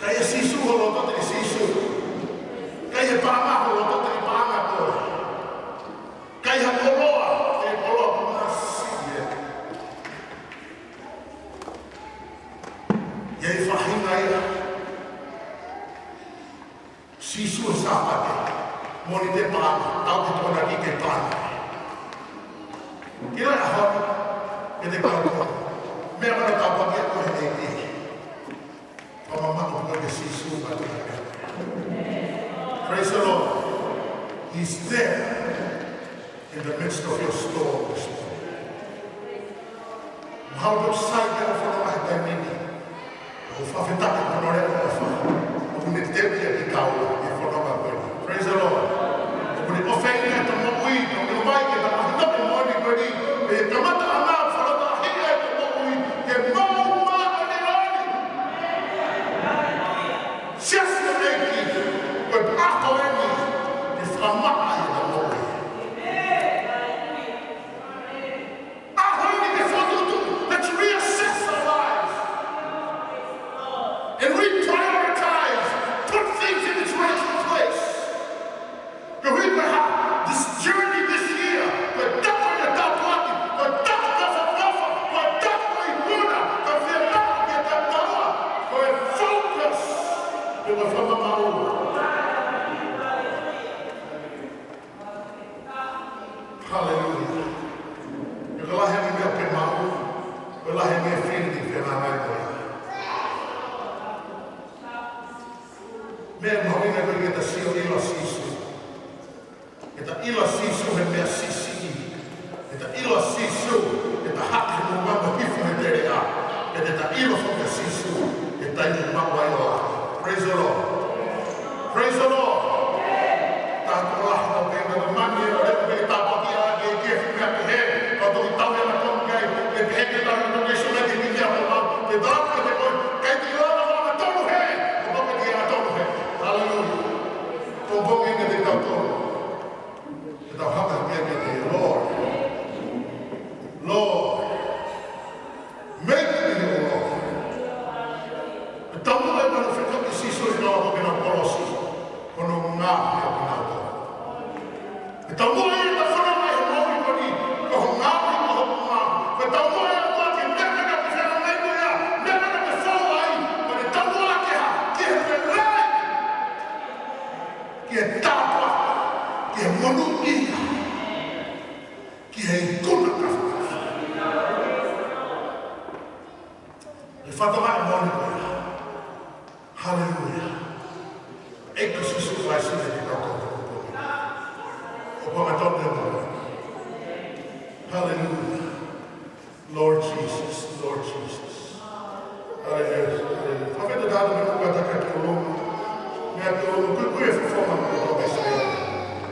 Ka ʻi he Sīsū ho loto te ke Sīsū. Ka ʻi he paʻanga ho loto te ke paʻanga koe. Ka ʻi ha koloa te ke koloa ko masi ia. ʻI he faʻahinga ia. Sīsū ʻo Sāpate. Moni te paʻanga. Tau ke tona ki ke paʻanga. Kila ʻa hono. Ke te kau koe. Meʻa mana tau pake ko he ʻEiki. Fakamamaʻu koe kia Sīsū ʻa te. Praise the Lord. He's there in the midst of your storm this morning. Mahalo ʻoku sai pē ʻa e fononga he taimi ni. ʻOku fakafetaʻi hono leʻo ʻofa. ʻOku ne teuʻi ʻa kitaua he fononga ko eni. Praise the Lord. ʻOku ne ʻofeina ʻeta moʻui, ʻoku ne ʻomai ke ta mahino ʻa e moʻoni ko eni. ʻE kamata ʻana fakalataʻahiʻi ʻeta moʻui ke maʻu māʻoniʻoni. Siasi ʻo e ʻEiki, ko e ʻaho eni, ʻe fakamaʻa ʻeta moʻui. ʻAho eni ke fokotuʻutuʻu, let's reassess our lives and reprioritize, put things in its rightful place. Koeʻuhi ko e hā, this journey this year, ko e taʻu eni ʻo e tāpuaki, ko e taʻu ʻo e fakaʻofoʻofa, ko e taʻu ʻo e ikuna, ko e fiemaʻu ke tau taua, ko e focus, ko e fakamamaʻu. Hallelujah. Ko e lahi ange meʻa ke maʻu, ko e lahi ange fili ke fenāngai ko ia. Meʻa mahuʻinga ko ia ke ta sio ʻilo Sīsū. Ke ta ʻilo Sīsū he meʻa siʻisiʻi. Ke ta ʻilo Sīsū he taha ke mo mama hifo he teleʻa. Ke ta ʻilo foki Sīsū he taimi maʻu ai ʻo. Praise the Lord. Praise the Lord. Taha ko la ko pē na mani ʻo le pē ta paki a ke ke fi mea ke he. Ko toki tau ia na ko ke ke ke ta na ke so ke ke ke ko ma. Ke ta ke te ko ke te la na ma tonu he. Ko ke ke na tonu he. Hallelujah. Ko ko ke ke te tau tonu. Ke tau haka ke ke te Lord. Lord. Make me your Lord. ʻE tau muʻa e manu fekau ki Sīsū ʻi he ʻaho ko ē naʻe kolosi. Ko hono ngaahi ʻo kinautolu. ʻE tau muʻa e ta fana mai he moʻui ko eni. Ko hoʻo ngaahi, ko hoku ngaahi. ʻE tau muʻa e ʻOtua ke meʻa naʻa ke fana mai ko ia. Meʻa naʻa ke fou ai. Ko e tau muʻa ke hā. Ke he pelai. Ke tāpua. Ke monūʻia. Ke he ikuna ka. ʻE fata mai moʻoni ko ia. Hallelujah. ʻEiki Sīsū Kalaisi ne te kau kau kau kau. ʻOku ʻamanaki ʻoku moʻoni. Hallelujah. Lord Jesus, Lord Jesus. Hallelujah. Hallelujah. Fakafetaʻi atu mo Kata ka ke ʻolunga. Meʻa ke ʻolunga, kuikui e fofonga mo e tokanga.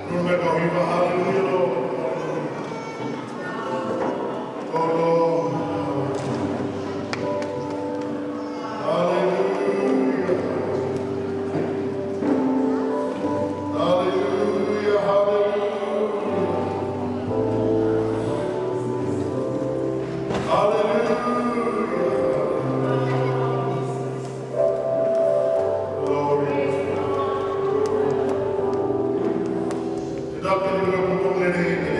Nunu meʻa ka hiva, hallelujah, Lord. Oh, Lord. Hallelujah. Hallelujah, hallelujah. Hallelujah. Glory. Kita akan bergabung dengan ini.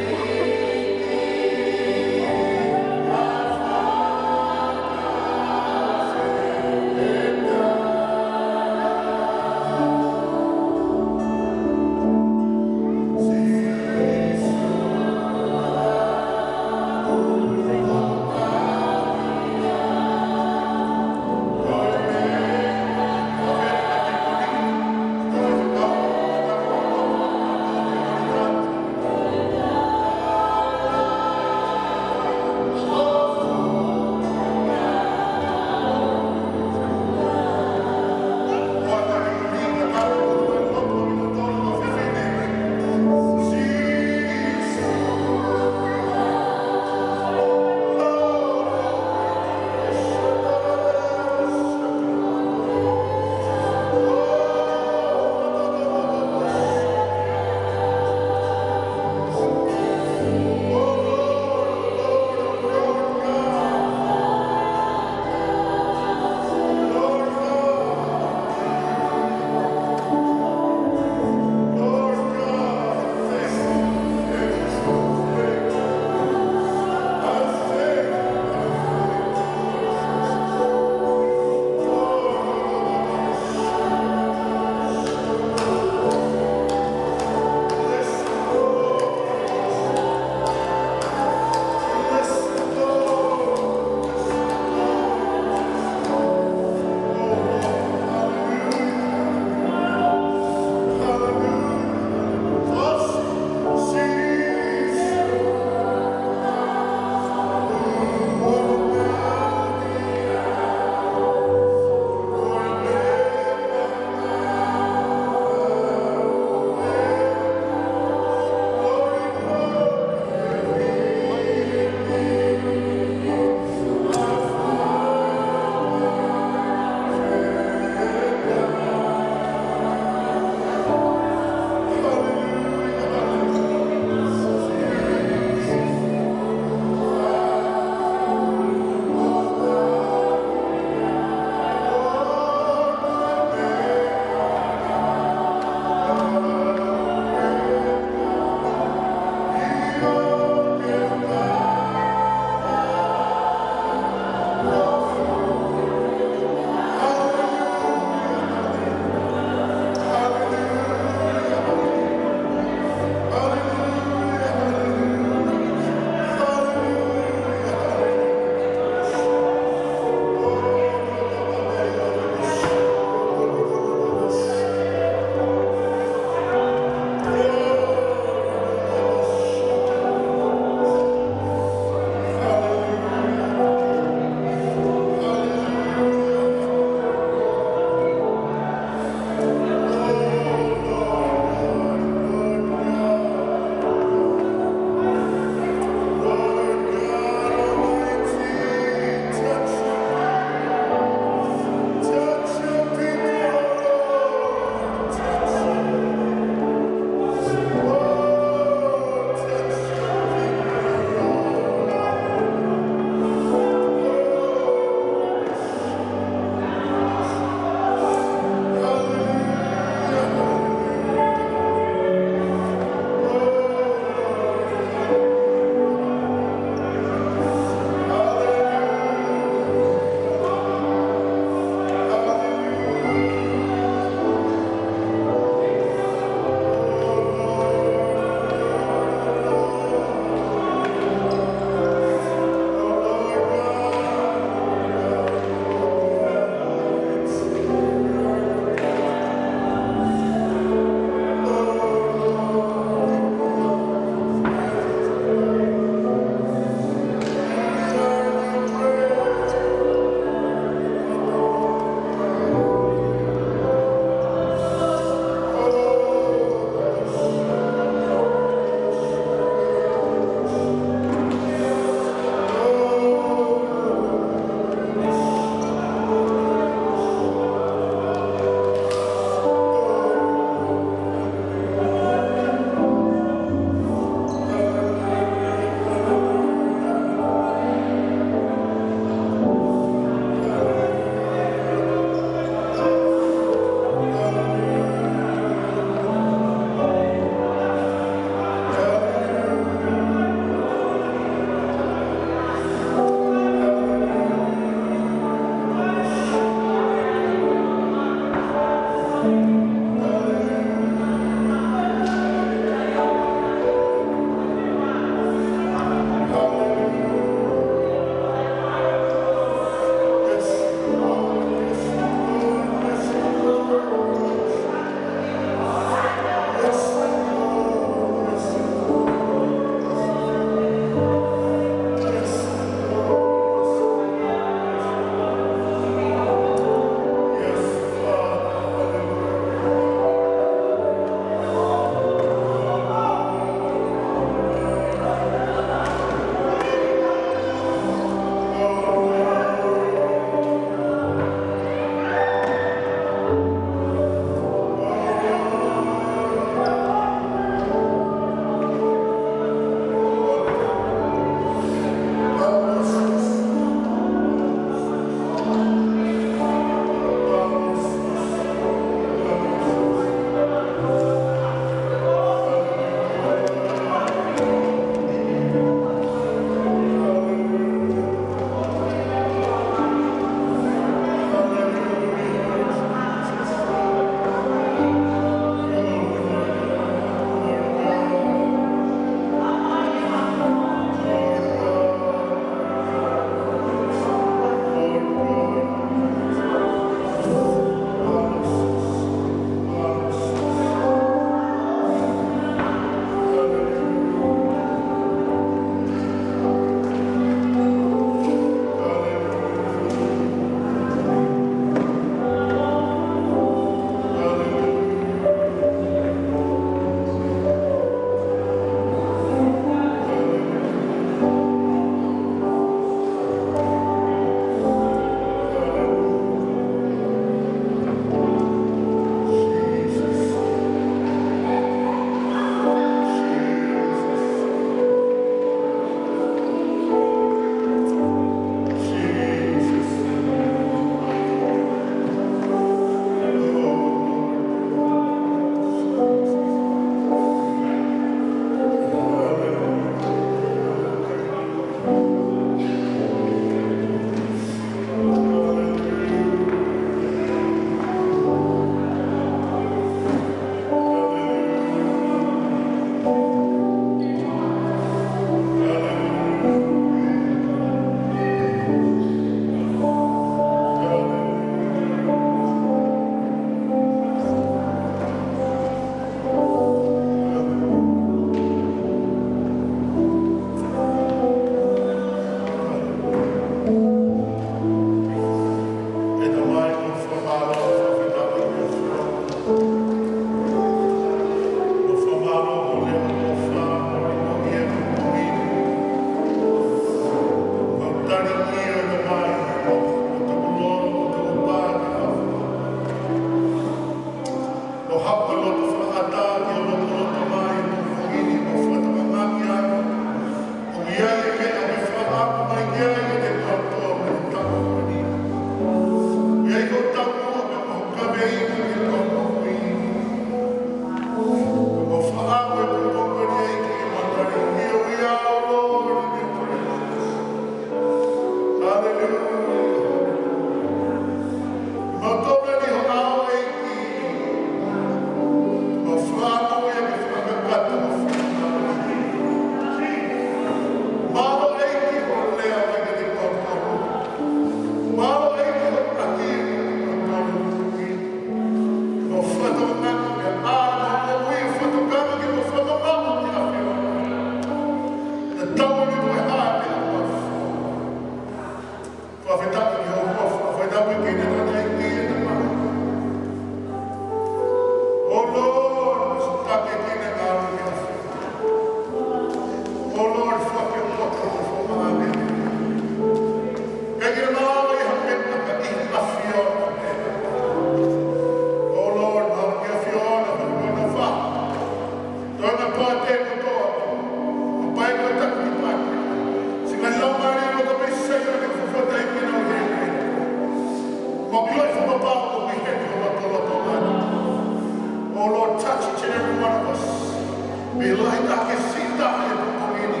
ʻE lahi taha ke sita he pongipongi ni.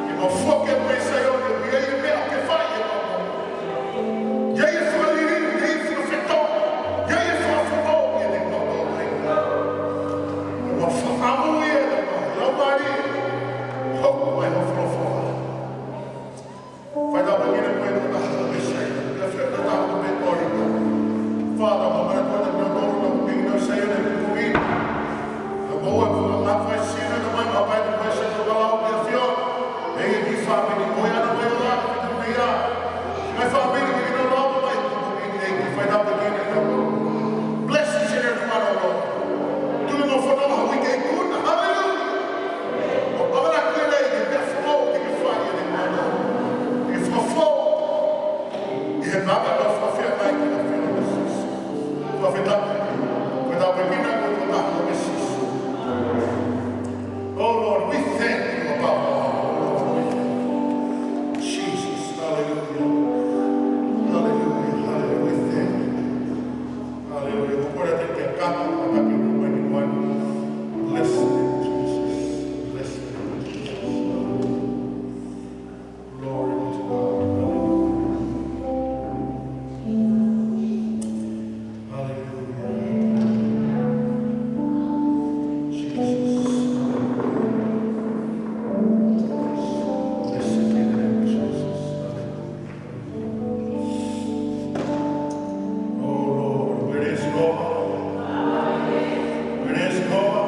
Ke mau foki mai Saione, ʻoku ʻi ai e meʻa ke fai ʻe mautolu. ʻI ai e fakaliliu, ʻi ai e fakafetongi, ʻi ai e fakafoʻou ʻiate kimautolu. Ke mau fakamoʻui ʻe he Laumālie, hoko mai hoʻo folofola. Fai tāpuekina koe ʻe he tokotaha ko Saione. Pea fai tāpuekina koe ʻe Tori. Father, mau manatu atu kiate kinautolu ʻoku nau piki ʻi Saione he pongipongi ni. Ka mau ʻoatu ʻa e fai sino na mai ma pai ko Saione lau ʻa e ʻAfiona. ʻEiki, kiʻi fāmili ko ia na mai ʻo la ki he mea. Ngaahi fāmili ke nau lau mai he pongipongi ni, ʻEiki, fai tāpuekina kinautolu. Bless each and every one, oh Lord. Tuʻu mo fononga ha uike ikuna. Hallelujah. ʻO ʻamanaki lelei ki he meʻa foʻou te ke fai ʻi he mana. Ke fakafoʻou ʻi he mana ʻo fakafeangai ki he ʻAfiona Sīsū. Fakafetaʻi. Ko e tāpuekina ko e tokotaha ko Sīsū. Oh Lord, we thank you above all. Jesus, hallelujah. Hallelujah, hallelujah. We thank you. Hallelujah. Ko e kole atu ke kata, kata ki he ʻOtua ni. Bless the name of Jesus. Bless the name of Jesus. Glory be to God. Hallelujah. Hallelujah. Jesus. Blessed be the name of Jesus. Hallelujah. Oh Lord, great is Jehovah. Great is Jehovah.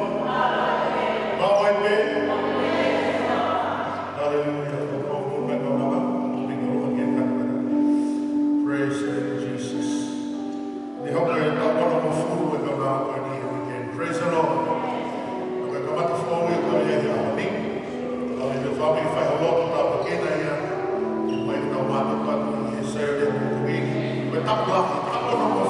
Maʻu ai pē. Hallelujah. Praise the name of Jesus. Ni hoko e taʻu ono mo fulu e kaunanga ko eni he weekend. Praise the Lord. Ka kamata foʻou ia ko e ʻaho ni. Hallelujah. Fāmili, fai ha lotu tāpuekina ia. Mai tau mātuku atu ʻi he Saione he pongipongi ni. Ko e taʻu lahi, taʻu ono mo